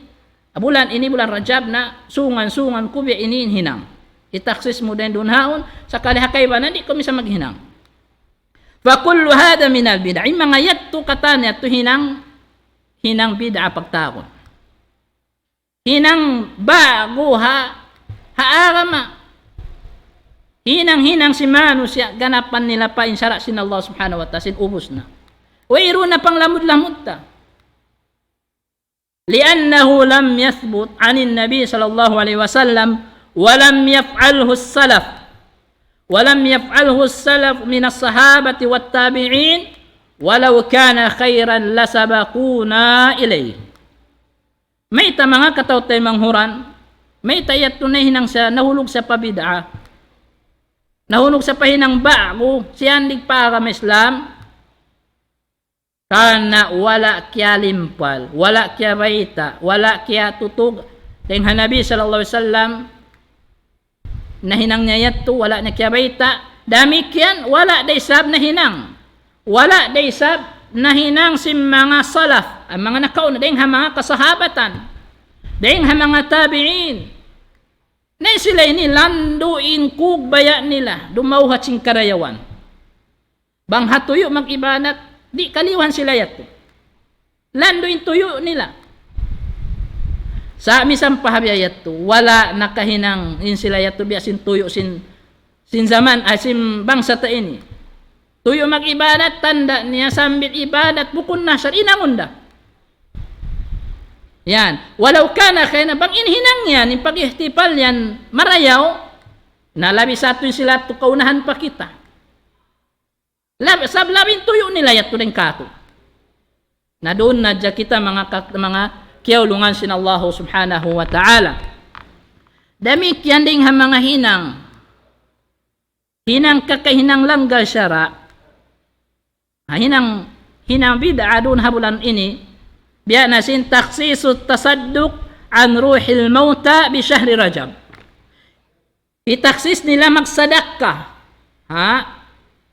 bulan ini, bulan Rajab na, sungan-sungan ku biya' ini in hinang. Itaksis mu dayn duun ha yaun, sakali ha kaibanan di' kaw misan maghinang. فكل هذا من البدع. In manga yadtu katan yadtu hinang, hinang bid'a pagtawagun. Hinang ba'gu ha, ha agama. Hinang-hinang sin manusiya' ganapan nila pa in sara' sin Allah Subhanahu wa Ta'ala, sin ubus na. Wayruun na panglamud-lamud ta. لأنه لم يثبت عن النبي صلى الله عليه وسلم ولم يفعله السلف، ولم يفعله السلف من الصحابة والتابعين ولو كان خيرا لسبقونا إليه. Mayta' manga kataw-taymanghuran, mayta' yadtu nahinang siya, nahulug siya pa bid'ah. Nahulug siya pa hinang ba'gu, siyandig pa agama Islam. Karna' wala' kiyalimpal, wala' kiyabayta', wala' kiyatutug dayn ha Nabi sallallahu alayhi wasallam. Nahinang niya yadtu, wala' niya kiyabayta'. Damikkiyan, wala' da isab nahinang. Wala' da isab nahinang sin manga salaf, in manga nakauna, dayn ha manga kasahabatan, dayn ha manga tabi'in. Na sila ini landu' in kugbaya' nila, dumawhat sin karayawan. Bang ha tuyu' mag-ibadat, di' kaliwan sila yadtu. Landu' in tuyu' nila. Sa' misan pa ha biya' yadtu, wala' nakahinang in sila yadtu biya' sin tuyu' sin, sin jaman, ay sin bangsa ta ini. Tuyu' mag-ibadat, tanda' niya sambil ibadat, bukun na siya, hinangun da. Yan. ولو كان خيرا, bang in hinang yan, in pag-ihtifal yan, marayaw, na labi sa tuud sila tu kaunahan pa kita. Lab-, sab-, labi in tuyu' nila yadtu dayn kātu'. Na duun na hadja kita manga ka-, manga kiyaulungan sin Allahu Subhanahu wa Ta'ala. Damikkiyan dayn ha manga hinang. Hinang kakahinang langgal sara'. Ha, hinang, hinang bid'ah duun ha bulan ini. Biya' na sin تخصيص التصدق عن روح الموتى بشهر رجب. Pitakhsis nila magsadakka. Ha?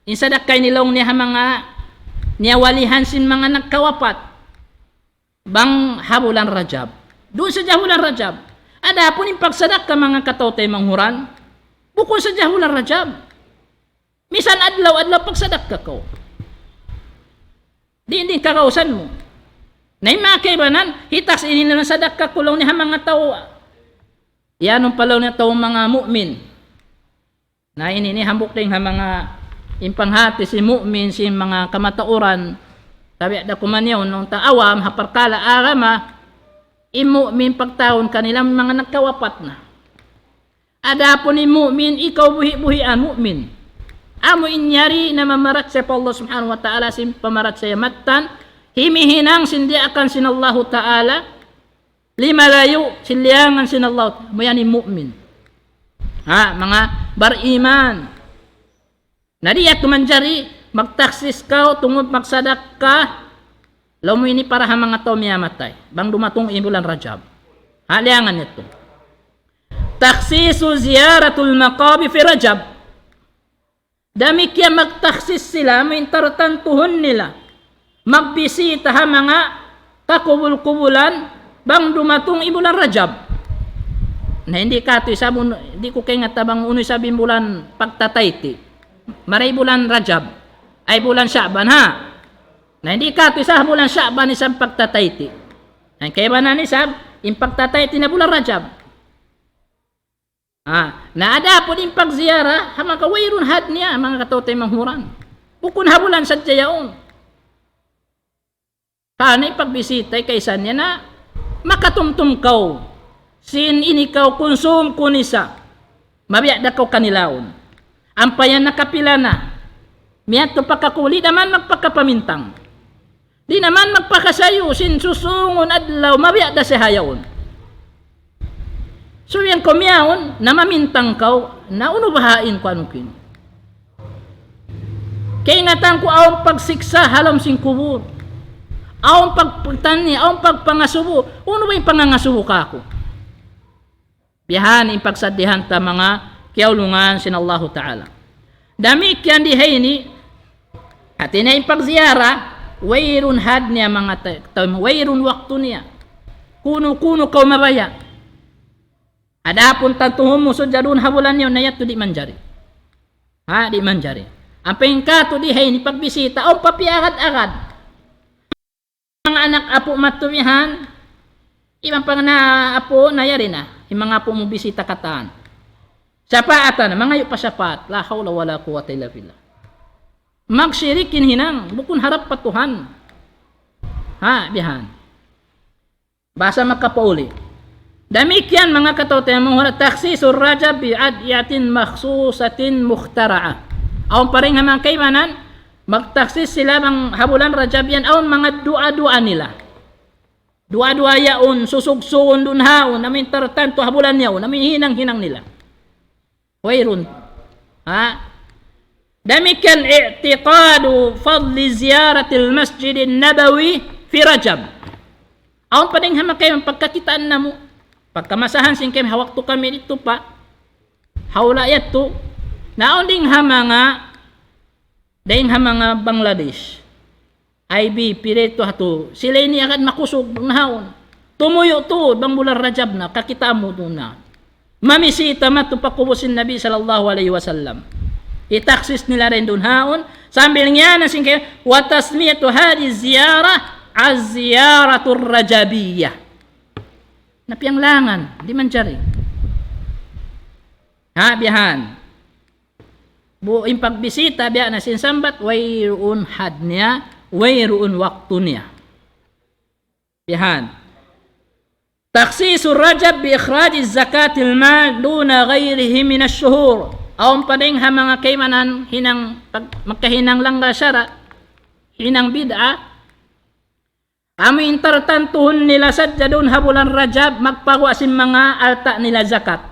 In sadakka ini laung niya ha manga niyawalihan sin manga nagkawapat. Bang ha bulan Rajab. Duun sadja ha bulan Rajab. Adapun in pagsadakka manga kataw-taymanghuran, bukun sadja ha bulan Rajab. Misan adlaw-adlaw pagsadakka kaw. Di', di' kagausan mu. Na in manga kaibanan, hitakhsis ini na sadakka ku laung niya ha manga tau. Yan in palaw niya tau manga mu'min. Na ini, ini hambuuk dayn ha manga in panghati sin mu'min, sin manga kamatauran. Tabi' da kuman yaun, laung ta awam, ha parkala' agama, in mu'min pagtawagun kanila manga nagkawapat na. Adapun in mu'min, ikaw buhi'-buhian mu'min. Amu in yari na mamarachaya pa Allah Subhanahu wa Ta'ala, sin pamarachaya mattan, himihinang sin diyaakan sin Allahu Ta'ala, limalayu' sin liyangan sin Allah, amu yan in mu'min. Ha, manga bariman. Na di' yadtu manjari, magtakhsis kaw, tungud magsadakka, laung mu ini para ha manga tau miyamatay. Bang dumatung in bulan Rajab. Ha, liyangan yadtu. تخصيص زيارة المقابر في رجب. Damikkiyan magtakhsis sila, amu in tartantuhun nila. Magbisita ha manga kakubul-kubulan, bang dumatung in bulan Rajab. Na, di' kātu' isab, di' ku kaingatan bang unu isab in bulan pagtatayti'. Mari bulan Rajab. Ay bulan Sha'ban, ha? Na, di' kātu' isab bulan Sha'ban isab pagtatayti'. Na, kaibanan isab, in pagtatayti' na bulan Rajab. Ha, na adapun in pagziyara, ha manga wayruun had niya, manga kataw-taymanghuran. Bukun ha bulan sadja yaun. Karna' in pagbisita, kaisan niya na makatumtum kaw. Sin ini kaw kunsum kunisa. Mabiya' da kaw kanilaun. Ampa yan nakapila na. Miyadtu pa kakuli, di' da man magpakapamintang. Di' na man magpakasayu, sin susungun adlaw, mabiya' da siya ha yaun. So, yan kaw miyawn, na mamintang kaw, na unu baha' in kuwan unu kinu. Kaingatan ku awn pagsiksa' ha lawm sin kubul. Awn pag-, pagtanya, awn pagpangasubu. Unu ba in pangangasubu kāku'? Biya' ha yan in pagsadihan ta manga kiyaulungan sin Allahu Ta'ala. Damikkiyan di ha ini, hati niya in pagziyara, wayruun had niya manga ta-, ta-, wayruun waktu niya. Kunu-kunu kaw mabaya'. Adapun tantuhun mu sadja duun ha bulan yaun na yadtu di' manjari. Ha, di' manjari. Ampa in kātu' di ha ini pagbisita, awn pa piyagad-agad. Manga anak apu' matumihan, iban pa na apu' na yari na, in manga apu' mu bisita katan. Sapaatan na, mangayu' pa sapaat. لا حول ولا قوة إلا بالله. Magsirik in hinang, bukun harap pa Tuhan. Ha, bihan. Basa makapauli. Damikkiyan manga kataw-taymanghuran, تخصيص رجب بأدعية مخصوصة مخترعة. Awn pa dayn ha manga kaibanan, Magtakhsis sila bang ha bulan Rajab yan, awn manga duwaa-duwaa nila. Duwaa-duwaa yaun, susugsugun duun haun, amu in tartantu ha bulan yaun, amu in hinang-hinang nila. Wayruun. Ha? Damikkiyan اعتقاد فضل زيارة المسجد النبوي في رجب. Awn pa dayn ha manga kaymu pagkakitaan namu', pagkamasahan sin kaymu ha waktu kami didtu pa, ha hula' yadtu, na awn dayn ha manga, dayn ha manga Bangladesh, I B P didtu ha tu, sila ini agad makusug duun haun. Tumuyu' tuud bang bulan Rajab na, kakitaan mu duun na. Mamisita madtu pa kubul sin Nabi sallallahu alayhi wasallam. Hitakhsis nila dayn duun haun, sambil ngiyanan sin kaymu, وتسمية هذه الزيارة الزيارة الرجبية. Na piyanglangan, di' manjari. Ha, biya' yan. Bu in pagbisita, biya' na sin sambat, wayruun had niya, wayruun waktu niya. Biya' yan. تخصيص رجب بإخراج زكاة المال دون غيره من الشهور. Awn pa dayn ha manga kaibanan hinang pag-, makahinang langgal sara', hinang bid'a. Amu in tartantuhun nila sadja duun ha bulan Rajab, magpaguwa' sin manga alta' nila zakat.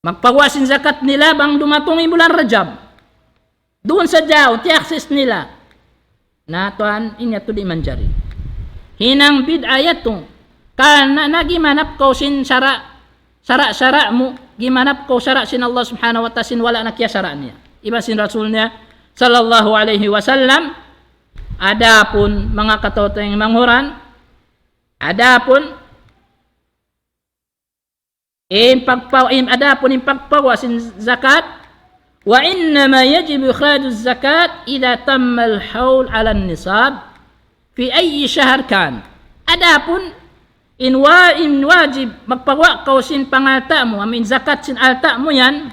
Magpaguwa' sin zakat nila bang dumatung in bulan Rajab. Duun sadja, tiyakhsis nila. Na tuwan, in yadtu di' manjari. Hinang bid'a yadtu. Karna' nagimanap kaw sin sara', sara'-sara' mu, gimanap kaw sara' sin Allah Subhanahu wa Ta'ala sin wala' na kiyasara' niya iban sin Rasul niya sallallahu alayhi wasallam. Adapun manga kataw-taymanghuran, adapun in pagpa-, in, adapun in pagpaguwa' sin zakat, وإنما يجب إخراج الزكاة إذا تم الحول على النصاب في أي شهر كان. Adapun in wa-, in wajib magpaguwa' kaw sin pangalta' mu, amu in zakat sin alta' mu yan,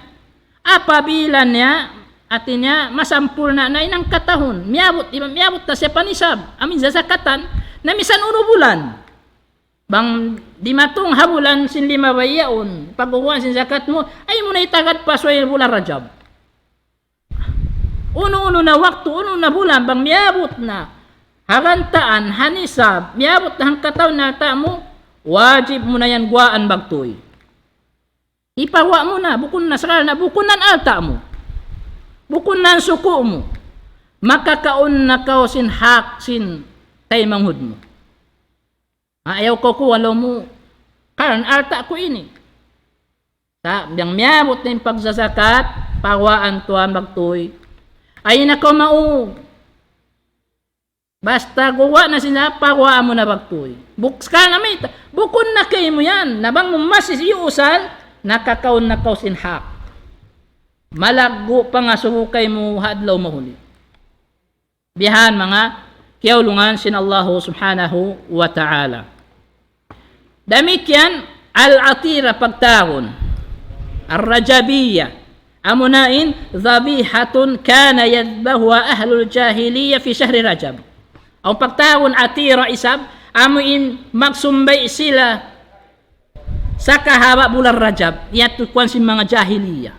apabila niya, hati niya, masampurna' na in hangkatahun, miyabut, miyabut na siya pa nisab, amu in zazakatan, na misan unu bulan. Bang dimatung ha bulan sin limabay yaun, pagguwaan sin zakat mu, ayaw mu na itagad pa subay bulan Rajab. Unu-unu na waktu, unu na bulan, bang miyabut na ha gantaan, ha nisab, miyabut na hangkatahun in alta' mu, wajib mu na yan guwaan bagtuy. Ipaguwa' mu na, bukun na sakali na, bukun na in alta' mu. Bukun na in suku' mu. Makakaun na kaw sin hak sin taymanghud mu. Ha, ayaw kaw kukuwa' laung mu, karna' alta' ku ini. Sa' bang miyabut na in pagzazakat, paguwaan tuud bagtuy. Ayaw na kaw maug. Basta guwa' na sila, paguwaan mu na bagtuy. Buk-, sakali na mayta', bukun na kaymu yan. Na bang mu masi iyuusal, nakakaun na kaw sin hak. Malaggu' pangasubu kaymu ha adlaw mahuli. Biya' yan manga kiyaulungan sin Allahu Subhanahu wa Ta'ala. Damikkiyan al-atira pagtawagun. Ar-Rajabiyya. Amuna in ذبيحة كان يذبحها أهل الجاهلية في شهر رجب. Amu pagtawagun atira isab, amu in magsumbay' sila sakahaba' bulan Rajab, yadtu kuwan sin manga jahiliya.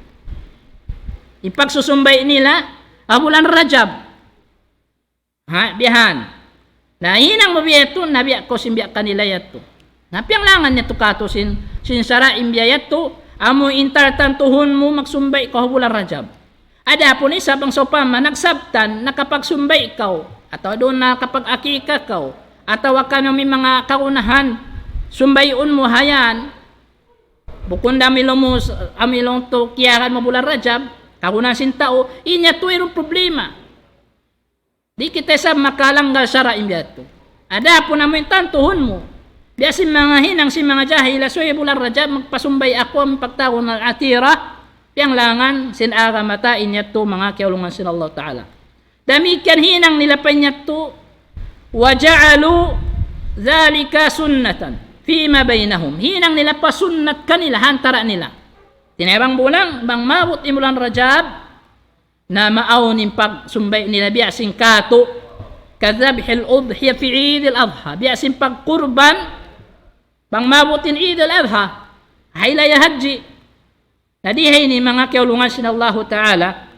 In pagsusumbay' nila, ha bulan Rajab. Ha, biya' yan. Na hinang mu biya' yadtu, na biya' kaw sin biya' kanila yadtu. Na piyanglangan yadtu katu' sin, sin sara' in biya' yadtu, amu in tartantuhun mu magsumbay' kaw ha bulan Rajab. Adapun isab bang sawpama nagsabtan, nakapagsumbay' kaw, atawa duun nakapag-akika kaw, atawa kanu' in manga kagunahan, sumbay'un mu ha yan. Bukun da amu in laung mu, amu in laung tu kiyaagad mu bulan Rajab, kagunahan sin tau, in yadtu wayruun problema. Di' kita isab makalanggal sara' in biya' yadtu. Adapun amu in tantuhun mu, biya' sin manga hinang sin manga jahiliya, subay bulan Rajab, magpasumbay' aku amu in pagtawagun al-atira, piyanglangan sin agama ta in yadtu manga kiyaulungan sin Allah Ta'ala. Damikkiyan hinang nila pa in yadtu, وجعلوا ذلك سنة فيما بينهم. Hinang nila pa sunnat kanila, ha antara' nila. Hati niya bang bulan, bang maabut in bulan Rajab, na maawn in pagsumbay' nila biya' sin katu', كذبح الأضحية في عيد الأضحى. Biya' sin pagkurban, bang maabut in Eid al-Adha, ha ilaya Hajji. Na di ha ini manga kiyaulungan sin Allahu Ta'ala,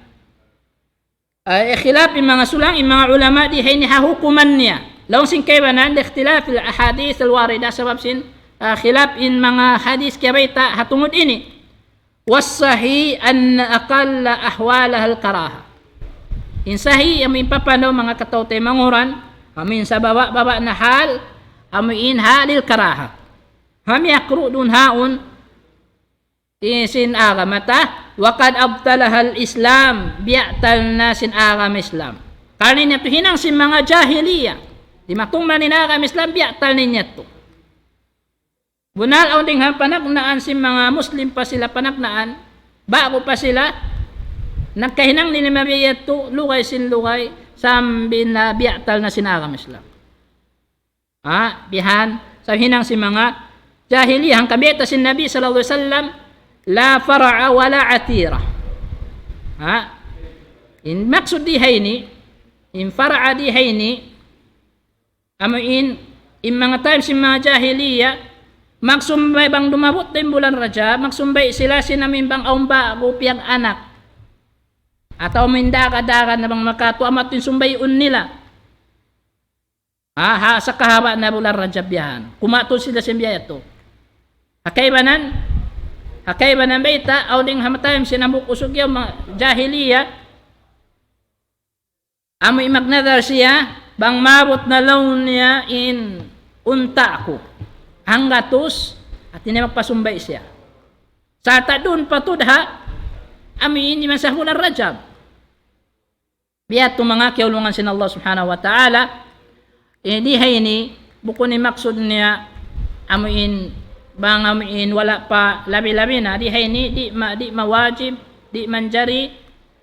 Ah, khilaf in manga sulang, in manga ulama di ha ini ha hukuman niya. Laung sin kaibanan, لاختلاف الأحاديث الواردة, sabab sin, ah, khilaf in manga hadith kiyabayta' ha tungud ini. والصحيح أن أقل أحوالها الكراهة. In sahih, amu in papandaw manga kataw-taymanghuran, amu in sababa'-baba' na hal, amu in halil karaha. Ha miyakruh duun haun, in sin agama ta, وقد أبطلها الإسلام, biya'tal na sin agama Islam. Karna' in yadtu hinang sin manga jahiliya. Dimatung na in agama Islam, biya'tal na in yadtu. Bunnal awn dayng ha panagnaan sin manga Muslim pa sila panagnaan, ba'gu pa sila, nagkahinang nila mabiya' yadtu, lugay sin lugay, sambil na biya'tal na sin agama Islam. Ha, bihan, sa hinang sin manga jahiliya, hangkan bayta' sin Nabi sallallahu alayhi wasallam, لا فرع ولا عتيرة. Ha? In maksud di ha ini, in fara'a di ha ini, amu in, in manga time sin manga jahiliya, magsumbay bang dumabut da in bulan Rajab, magsumbay sila sin amu in bang awn ba'gu piyag-anak. Atawa amu in daga-daga na bang makatu, amu yadtu in sumbayun nila. Ha, ha, sa kahaba' na bulan Rajab yan. Kumatu sila sin biya' yadtu. Ha kaibanan, ha kaibanan bayta', awn dayng ha time sin hambuuk usug yaun manga jahiliya, amu in magnadar siya, bang maabut na laung niya in unta' ku hanggatus, hati niya magpasumbay siya. Sarta' duun pa tuud ha, amu in iman sa bulan Rajab. Biya' yadtu manga kiyaulungan sin Allah Subhanahu wa Ta'ala, eh, di ha ini, bukun in maksud niya, amu in, bang amu in wala' pa labi-labi na, di ha ini, di' ma-, di' mawajib, di' manjari,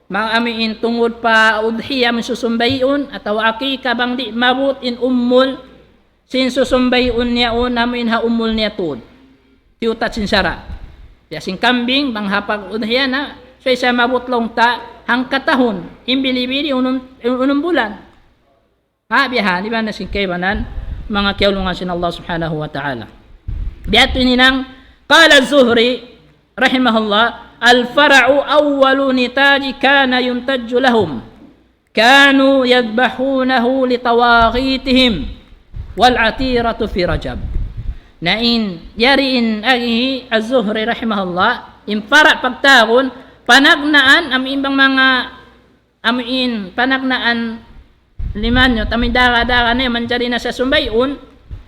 ma-, amu in tungud pa udhiya amu in susumbayun, atawa akika bang di' maabut in umul, sin susumbayun niya yaun amu in ha umul niya tuud. Tiyutat sin sara'. Biya' sin kambing, bang ha pag-udhiya na, subay siya maabut laung ta, hangka tahun, in bili-bili, unum, unum bulan. Ha, biya' ha, di' ba na sin kaibanan, manga kiyaulungan sin Allah Subhanahu wa Ta'ala. Biya' ha ini nang, قال الزهري رحمه الله: الفرع أول نتاج كان ينتج لهم، كانوا يذبحونه لطواغيتهم، والعتيرة في رجب. Na in, yari in agi hi Az-Zuhri rahimahullah, in fara' pagtawagun, panagnaan, amu in bang manga, amu in panagnaan limanyu, amu in daga-daga na manjari na sa sumbayun,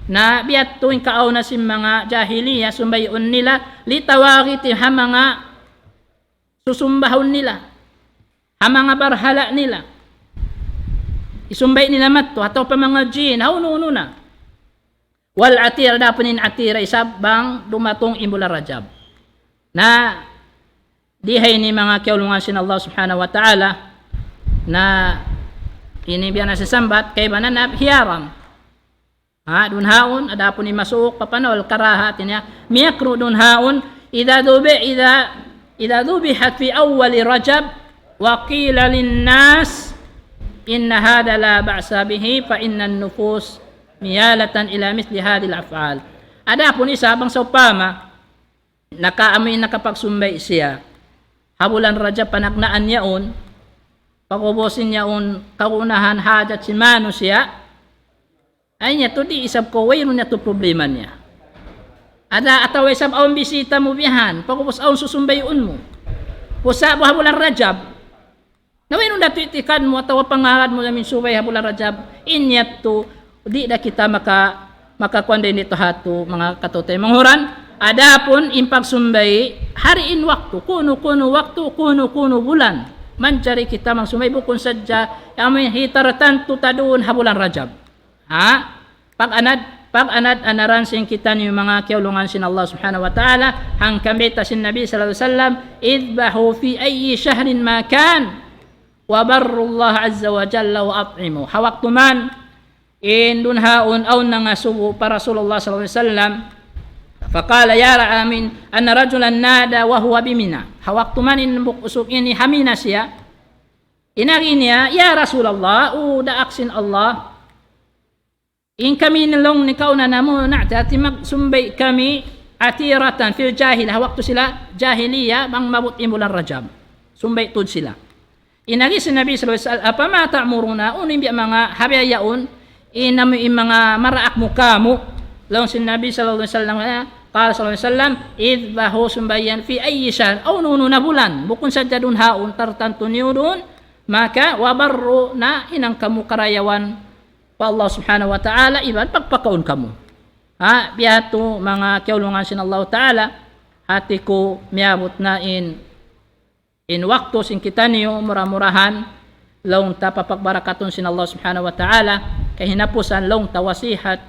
na biya' ha yadtu in kaawnan sin manga jahiliya, sumbayun nila, لطواغيتهم, ha manga susumbahun nila, ha manga barhala' nila. Isumbay nila madtu, atawa pa manga jin, ha unu-unu na. والعتيرة, adapun in atira isab bang dumatung in bulan Rajab. Na, di ha ini manga kiyaulungan sin Allah Subhanahu wa Ta'ala, na ini biya' na sin sambat, kaibanan na hiyaram. Ha, duun haun, adapun in masuuk pa panaw al-karaha, hati niya, miyakruh duun haun, إذا ذبح، إذا، إذا ذبحت في أول رجب وقيل للناس إن هذا لا بأس به فإن النفوس ميالة إلى مثل هذه الأفعال. Adapun isab bang sawpama, naka-, amu in nakapagsumbay siya ha bulan Rajab panagnaan yaun, pag'ubus sin yaun kagunahan hajat sin manusiya', ay niya tuud di' isab kaw wayruun niya tuud problema niya. Ada atawa isab awn bisita mu bihan, pag'ubus awn susumbayun mu. Pusa' bu ha bulan Rajab. Na wayruun da tuud itikad mu atawa pangarad mu amu in sumbay ha bulan Rajab. In yadtu, di' da kita maka-, makakuan da ini tuud ha yadtu, manga kataw-taymanghuran. Adapun in pagsumbay, ha ini waktu, kunu-kunu waktu, kunu-kunu bulan. Manjari kita magsumbay bukun sadja, amu in hitartantu ta duun ha bulan Rajab. Ha? Pag-anad, pag-anad-anaran sin kitaniyu manga kiyaulungan sin Allah Subhanahu wa Ta'ala, hangkan bayta' sin Nabi sallallahu alayhi wasallam, اذبحوا في أي شهر ما كان، وبروا الله عز وجل وأطعموا. Ha waktu man, in duun haun awn nangasubu pa Rasulullah sallallahu alayhi wasallam, فقال يا ر-، amu in, أن رجلا نادى وهو بمنى. Ha waktu man in hambuuk usug ini ha Mina siya, in agi niya, "Ya Rasulullah, O daak sin Allah, in kami laung niya kaw na namu' na, hati magsumbay kami عتيرة في الجاهلية, ha waktu sila jahiliya, bang maabut in bulan Rajab. Sumbay tuud sila. In agi sin Nabi sallallahu alayhi wasallam, "Afama ta'muruna?" Unu in biya' manga ha biya' yaun, in amu in manga maraak mu kāmu'. Laung sin Nabi sallallahu alayhi wasallam, eh, qala sallallahu alayhi wasallam, "Idhbahu," sumbayan, "fi ayyi shahr," awn unu-unu na bulan, bukun sadja duun ha yaun, tartantu niyu duun, maka, "wa barru," na hinang kamu karayawan pa Allah subhanahu wa ta'ala, iban pagpakaun kamu. Ha, biya' hādtu manga kiyaulungan sin Allah ta'ala, hāti ku miyabut na in in waktu sin kitaniyu, mura-murahan, laung ta papagbarakatun sin Allah subhanahu wa ta'ala, kahinapusan laung ta wasihat,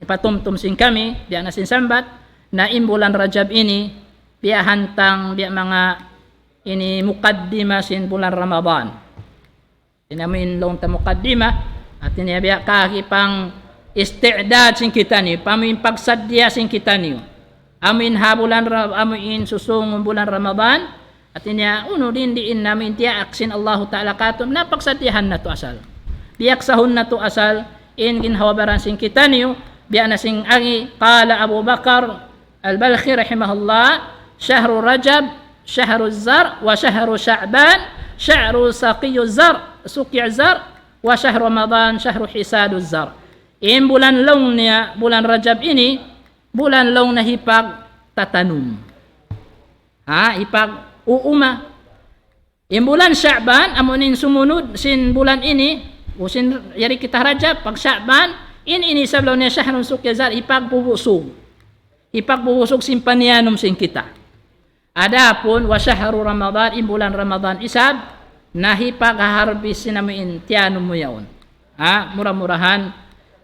hipatumtum sin kami, biya' na sin sambat, na in bulan Rajab ini, biya' hantang, biya' manga ini mukaddima sin bulan Ramadan. Ini amu in laung ta mukaddima, hāti niya biya' kaki pang-isti'dad sin kitaniyu, amu in pagsaddiya sin kitaniyu. Amu in ha bulan Ra-, amu in susūngun bulan Ramadan, hāti niya unu dindi in amu in diyaak sin Allahu ta'ala kātu', na pagsaddiyahan natu' asal. Biyaksahun natu' asal, in ginhawa-baran sin kitaniyu, biya' na sin agi, qala Abu Bakar, Al-Balkhi rahimahullah, "Shahru Rajab, shahru zar, wa shahru Sha'ban, shahru saqiyyu zar, suqya zar, wa shahru Ramadan, shahru hisadu zar." In bulan laung niya, bulan Rajab ini, bulan laung niya hipagtatanum. Ha, hipag-uuma. In bulan Sha'ban, amu in sumunud sin bulan ini, u sin yari kita Rajab, pag Sha'ban, in ini isab laung niya shahrun suqya zar, hipagbubusug. Hipagbubusug sin paniyanum sin kita. Adapun wa shahru Ramadan, in bulan Ramadan isab, na hipag-harvest sin amu in tiyanum mu yaun. Ha, mura-murahan,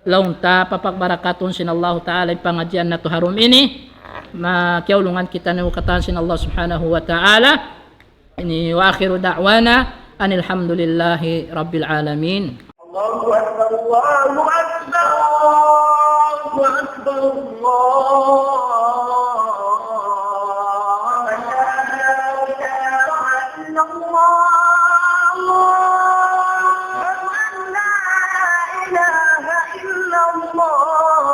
laung ta papagbarakatun sin Allahu ta'ala in pangadjian natu' ha dum ini, ma-, kiyaulungan kitaniyu katan sin Allah subhanahu wa ta'ala. Ini wa akhiru da'wana anil hamdulillahi rabbil alamin. الله أكبر، الله أكبر، الله أكبر، الله أكبر. لا إله إلا الله. أشهد أن لا إله إلا الله.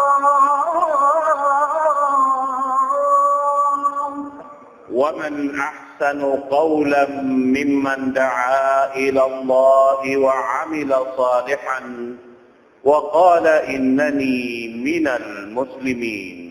ومن أحسن قولا ممن دعا إلى الله وعمل صالحا وقال إنني من المسلمين.